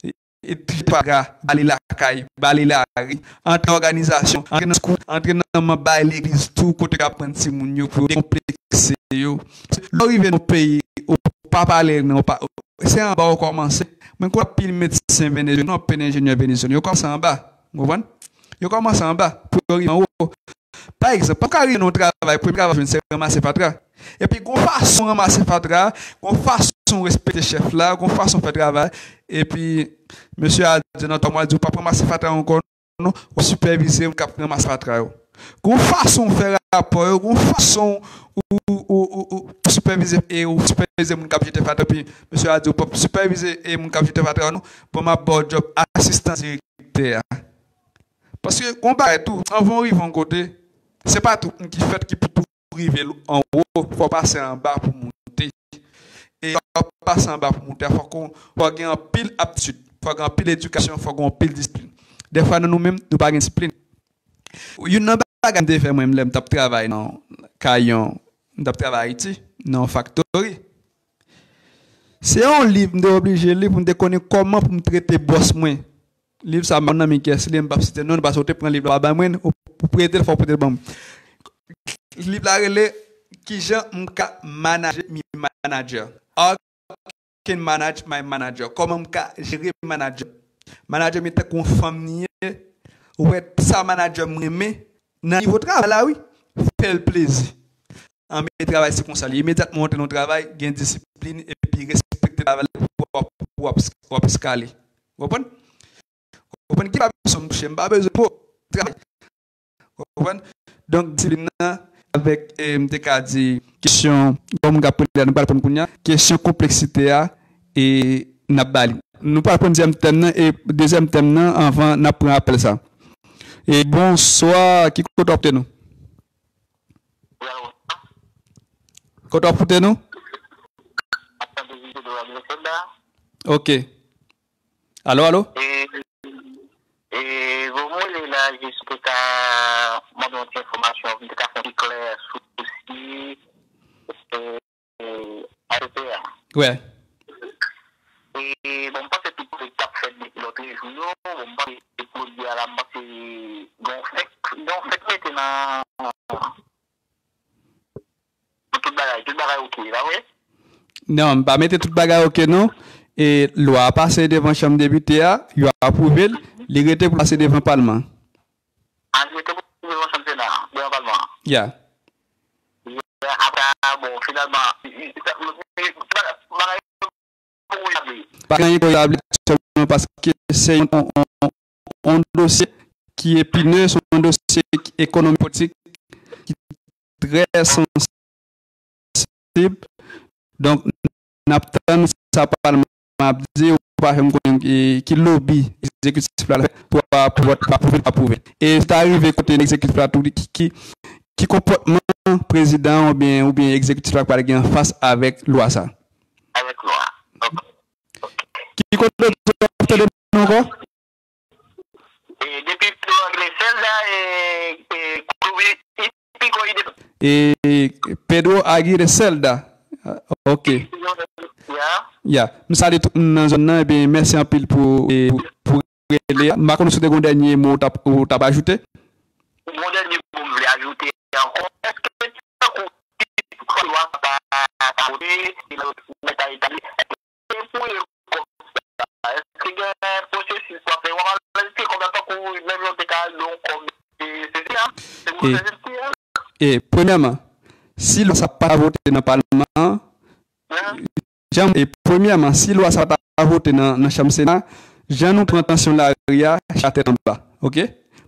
E, epi pa gra, bale lakay, bale lari, antre nan òganizasyon, antre nan skou, antre nan manm bay legliz tou, kote yo aprann timoun yo pou yo dekonplekse yo. Lè w rive nan yon peyi, ou pa pale nan, ou pa, se anba w kòmanse. Mwen konn anpil medsen venezyelyen, anpil enjenyè venezyelyen, yo kòmanse anba. Ou konprann? Yo kòmanse anba pou yo rive anwo. Pa egzanp, pa ka rive nan yon travay, premye travay w jwenn se ranmase fatra. Epi gon fason w ranmase fatra, gon fason w respekte chèf la, gon fason w fè travay. Epi mesye a di nan twa mwa, di w p ap ranmase fatra ankò non, w ap sipèvize moun k ap ranmase fatra yo. Gon fason w fè rapò yo, gon fason ou, ou, ou, ou, ou sipèvize, e ou sipèvize moun k ap jete fatra, epi mesye a di w p ap sipèvize e moun k ap jete fatra yo non, bon m ap ba w djòb asistan direktè a. Paske gon bagay tou, anvan w rive yon kote, se pa tout moun ki fèt ki pou tou rive l anwo, fò w pase anba pou w moute. E lè w ap pase anba pou w moute a, fòk ou, fò w gen anpil aptitid, fò w gen anpil edikasyon, fò w gen anpil disiplin. Dèfwa nan nou menm, nou pa gen disiplin. Youn nan bagay m te fè mwen menm lè m t ap travay nan kay yon, m t ap travay Ayiti, nan yon faktori. Se yon liv m te oblije li pou m te konnen kòman pou m trete bòs mwen. Liv sa a, m pa konn nan men kiyès li ye, m p ap site non l, paske w te pran liv la, w pa bay mwen, ou, ou prete l, fò w prete l ban m. Liv la rele Kijan m ka manaje mi manager. How can manage my manager? Kòman m ka jere manager? Manager m tankou yon fanm li ye, ou wè sa manager m renmen nan nivo travay la, wi, fè l plezi. Anben, travay se konsa li. Imedyatman w antre nan yon travay, gen disiplin epi respekte travay la pou w ap, pou w ap, pou w ap eskale. Ou konprann? Ou konprann? Ki pa bezwen m touche, m pa bezwen po travay. Ou konprann? Donk, disiplin nan, avèk, e, m te ka di, kesyon, bon, m ka pran la, nou pral pran kounye a, kesyon konpleksite a, e n ap ba li. Nou pral pran dezyèm tèm nan, e dezyèm tèm nan, anvan n ap pran apèl sa. E bonswa, ki kote w ap koute nou? Kote w ap koute nou? Ok. Alo, alo? E, e, bon, mwen rele la jis pou ta mande yon ti enfòmasyon, pou m te ka fè yon ti klè sou dosye, e, A T P a. Wè. E, bon, m panse tout pwojè k t ap fèt depi lòt jou yo, bon, m panse pwodui a la, m panse gen yon fèk, gen yon fèk mete nan, pou tout bagay, tout bagay ok, pa vre? Non, m pa mete tout bagay ok non. E lwa a pase devan chanm depite a, yo apwouve l, li rete pou l pase devan palman. A, li rete pou devan chanm sena a, devan palman an. Ya. Ya, apre a, bon, finalman, bagay, bagay, Pa gen anyen pou retabli aktyèlman paske se yon, yon, yon dosye ki epine, se yon dosye ki ekonomik politik ki trè sansib. Donk, n ap tann sa palman ap di, ou pa fè m konnen ki, ki lobi egzekitif la fè pou, pou vòt, pou apwouve, apwouve. E si ta rive kote egzekitif la tou, ki, ki, ki konpòtman prezidan oubyen, oubyen egzekitif la pral gen anfas avèk lwa sa? Avèk lwa. Ok. Ok. Ki kote w ap tande nou ankò? E depi Fedora Glesel, E Pedro Aguirre Celda. Ok. Ya. Ya. M salye tout moun nan zòn nan, ebyen, mèsi anpil pou, e, pou rele a. M pa konn si w te gen yon dènye mo ou t ap, ou t ap ajoute. Yon dènye mo m vle ajoute ankò. Èske tankou si lwa sa pa, pa vote, e lè yo mèt a etabli, e pou yo kòb sa, èske gen pwosesis w ap fè? W ap anrejistre kòb la tankou menm jan w te ka al do yon kòb, e, sezi a? Se pou sezi a? E, premyèman, si lwa sa pa vote nan palman an, jan, e, premyèman, si lwa sa pa ta vote nan, nan chanm Sena, jan nou pran tansyon lari a, chita tèt anba. Ok?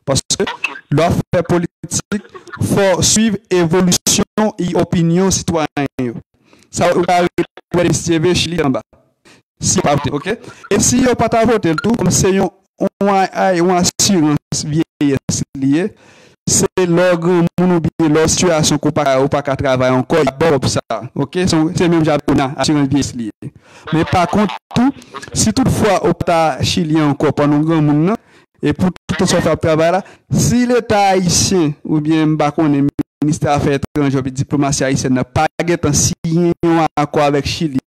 Paske lè w ap fè politik, fò w swiv evolisyon e opinyon sitwayen yo. Sa ou ka rete wè Mesye Chili anba. Si yo pa vote, ok? E si yo pa ta vote l tou, kòm se yon, yon, yon asirans vyeyès li ye, se lè w granmoun oubyen lè w sitiyasyon ke w pa ka, ou pa ka travay ankò, y ap ba w kòb sa, ok? Se, se menm jan avèk Kona, asirans vyeyès li ye. Men pa kont tou, si toutfwa ou pa ta Chili ankò pandan w granmoun nan, e pou tout sa w fè ap travay la, si Leta ayisyen oubyen m pa konnen ministè afè etranjè oubyen diplomasi ayisyèn nan pa gentan siyen yon akò avèk Chili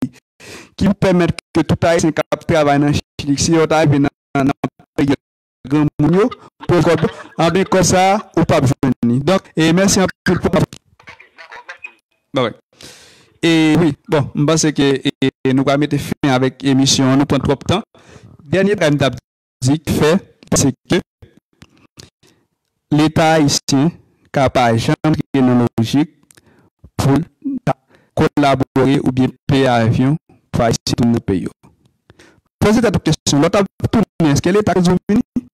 ki pèmèt ke tout Ayisyen k ap travay nan Chili, si yo ta rive nan, nan peryòd granmoun yo, pou yo kòb, anben kòb sa, ou p ap jwenn li. Donk, e mèsi anpil pou. Ba wi. E wi, bon, m panse ke, e, e, nou pral mete fen avèk emisyon an, nou pran twòp tan. Dènye bagay m t ap di k fè, se ke Leta ayisyen ka pa janm antre nan lojik pou l ta kolabore oubyen peye avyon pou Ayisyen tounen nan peyi yo. Poze tèt ou kesyon, lè w t ap tounen, èske Leta te di w vini?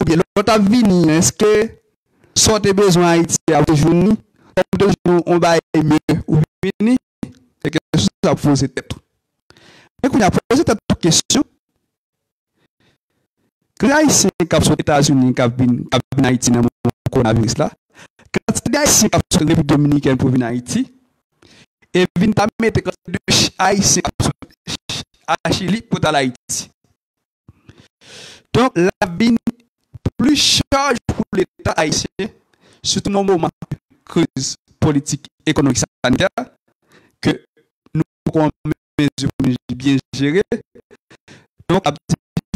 Oubyen lè w t ap vini an, èske sa w te bezwen Ayiti a, ou te jwenn li? Ou te jwenn yon bagay mye, ou vini? Se kesyon sa w poze tèt ou. Men kounye a, poze tèt ou kesyon. Kantite Ayisyen k ap sot Etazini, k ap vin, k ap vin Ayiti nan moman kowonaviris la, kantite de Ayisyen k ap sot Repiblik Dominikèn pou vin Ayiti, e vin ta mete kantite de Ch-, Ayisyen k ap sot Ch-, a Chili pou t al Ayiti. Donk, l ap vin plis chaj pou Leta ayisyen, sitou nan moman kriz politik, ekonomik, sanitè, ke nou poko an mezi pou nou byen jere. Donk, ap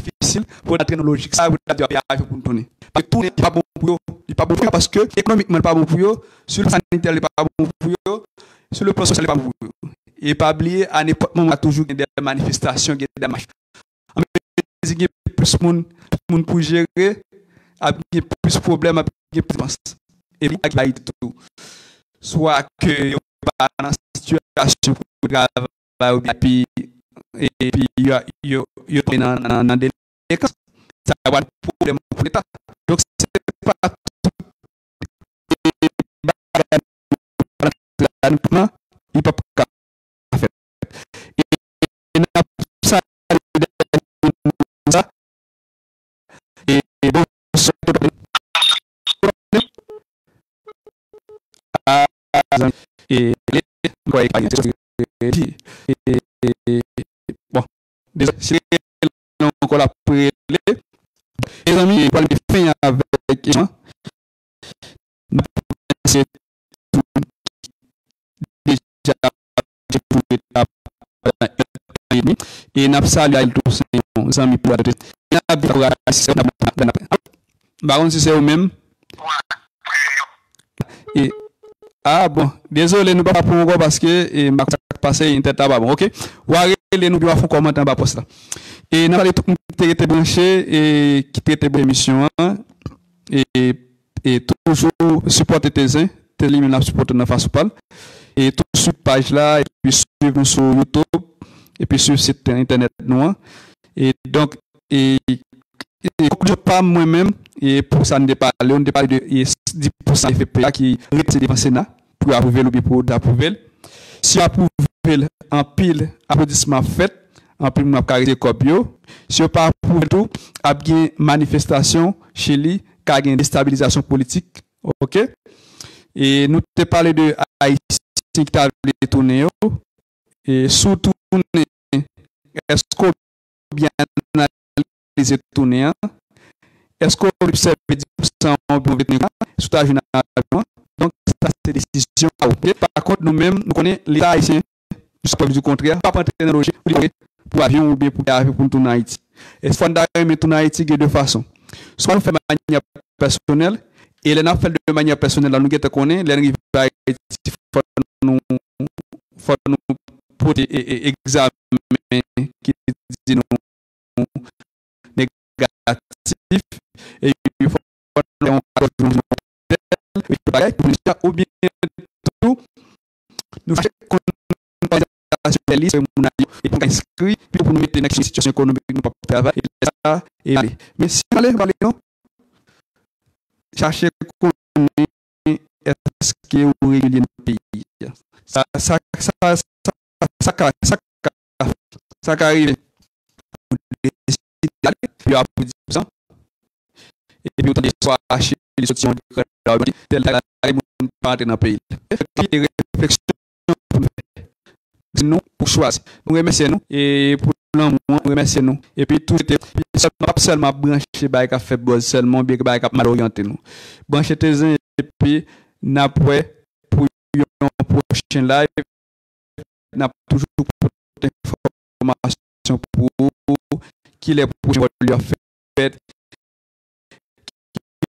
difisil pou n antre nan lojik sa, pou n ap di, "A, peye avyon pou nou tounen." Paske tounen, li pa bon pou yo. Li pa bon pou yo paske ekonomikman, li pa bon pou yo. Sou le plan sanitè, li pa bon pou yo. Sou le plan sosyal, li pa bon pou yo. E pa bliye, a nenpòt moman, toujou gen de manifestasyon, gen de mach. An mezi gen plis moun, plis moun pou jere, ap gen plis pwoblèm, ap gen plis depans. E li ak Ayiti tou. Swa ke yo pa nan sitiyasyon pou travay, epi, epi yo, yo, yo tonbe nan, nan, nan delikans. Sa va pwoblèm pou Leta. Donk, se pa tout bagay nan plan, li p ap ka fèt. E, e n ap salye dènye moun sa. E, e bon, a, e, le, mwen kwè e, e, e, bon, dezòd, si rele ankò l ap rele. Mezanmi, pral mete fen avèk emisyon an. N ap remèsye tout moun ki deja pase pou etap pandan yon tan edmi. E n ap salye Ayel tou, se yon zanmi pou nou. E n ap di kouraj, si se ou, n ap, n ap, n ap, m pa konn si se ou menm. E, a, bon, dezole, nou pa pran ankò paske, e, m pa konn sa k pase, entèt la pa bon. Ok? W a rele nou, w a fè yon kòmantè anba pòs la. E n ap salye tout moun ki te rete branche, e ki te rete branche emisyon an. E, e toujou sipòte Tezen, Tezen li menm l ap sipòte w nan fason pa l. E toujou swiv paj la, epi swiv nou sou YouTube, epi swiv sit entènèt nou an. E donk, e, e konklizyon pa m mwen menm, e pou sa n te pale, n te pale de, e, dis pousan F P A ki rete devan Sena pou yo apwouve l oubyen pou yo dezapwouve l. Si yo apwouve l, anpil aplodisman ap fèt, anpil moun ap karese kòb yo. Si yo pa apwouve l tou, ap gen manifestasyon Chili, ka gen destabilizasyon politik, ok? E nou te pale de Ayisyen ki ta vle tounen yo. E si w tounen, èske w byen analize tounen an? Èske w obsève dis pousan an oubyen w vle tounen konsa? si w ta jwenn avyon an. Donk, sa se desizyon pa ou. Oke? Pa kont, nou menm, nou konnen Leta ayisyen, jiska prèv di kontrè, p ap antre nan lojik pou li pare pou avyon oubyen pou kay avyon pou n tounen Ayiti. E fò n ta renmen tounen Ayiti, gen de fason. Swa nou fè l de manyè pèsonèl, e lè n ap fè l de manyè pèsonèl la, nou gentan konnen, lè n rive Ayiti, fò nou, fò nou pote e, e, egzamen ki di nou negatif, e fò nou fè yon katòz jou nan yon otèl, e bagay, pou nou oubyen tou, nou chache konn pa sou lis moun yo, e pou nou ka enskri, pi pou nou mete nan kesyon sitiyasyon ekonomik nou p ap travay, e sa, e ale. Men si w ale, w ale non, chache konnen èske ou regilye nan peyi a. Sa, sa, sa, sa, sa ka, sa ka, sa ka rive. Ou deside ale, epi apre di sa, epi ou tande swa Achille soti yon dekrè la, ou di, tèl, tèl, tèl moun pa antre nan peyi l. Efektivman, refleksyon pou nou fè. Se nou pou chwazi. Nou remèsye nou e pou lanmou an, nou remèsye nou. Epi tou, rete, epi sèlman, p ap sèlman ap branche bagay k ap fè buzz sèlman, oubyen bagay k ap mal oryante nou. Branche Tezen, epi n ap wè pou yon pwochen live. N ap toujou pote enfòmasyon pou ou, kilè pwochen vòl yo ap fè,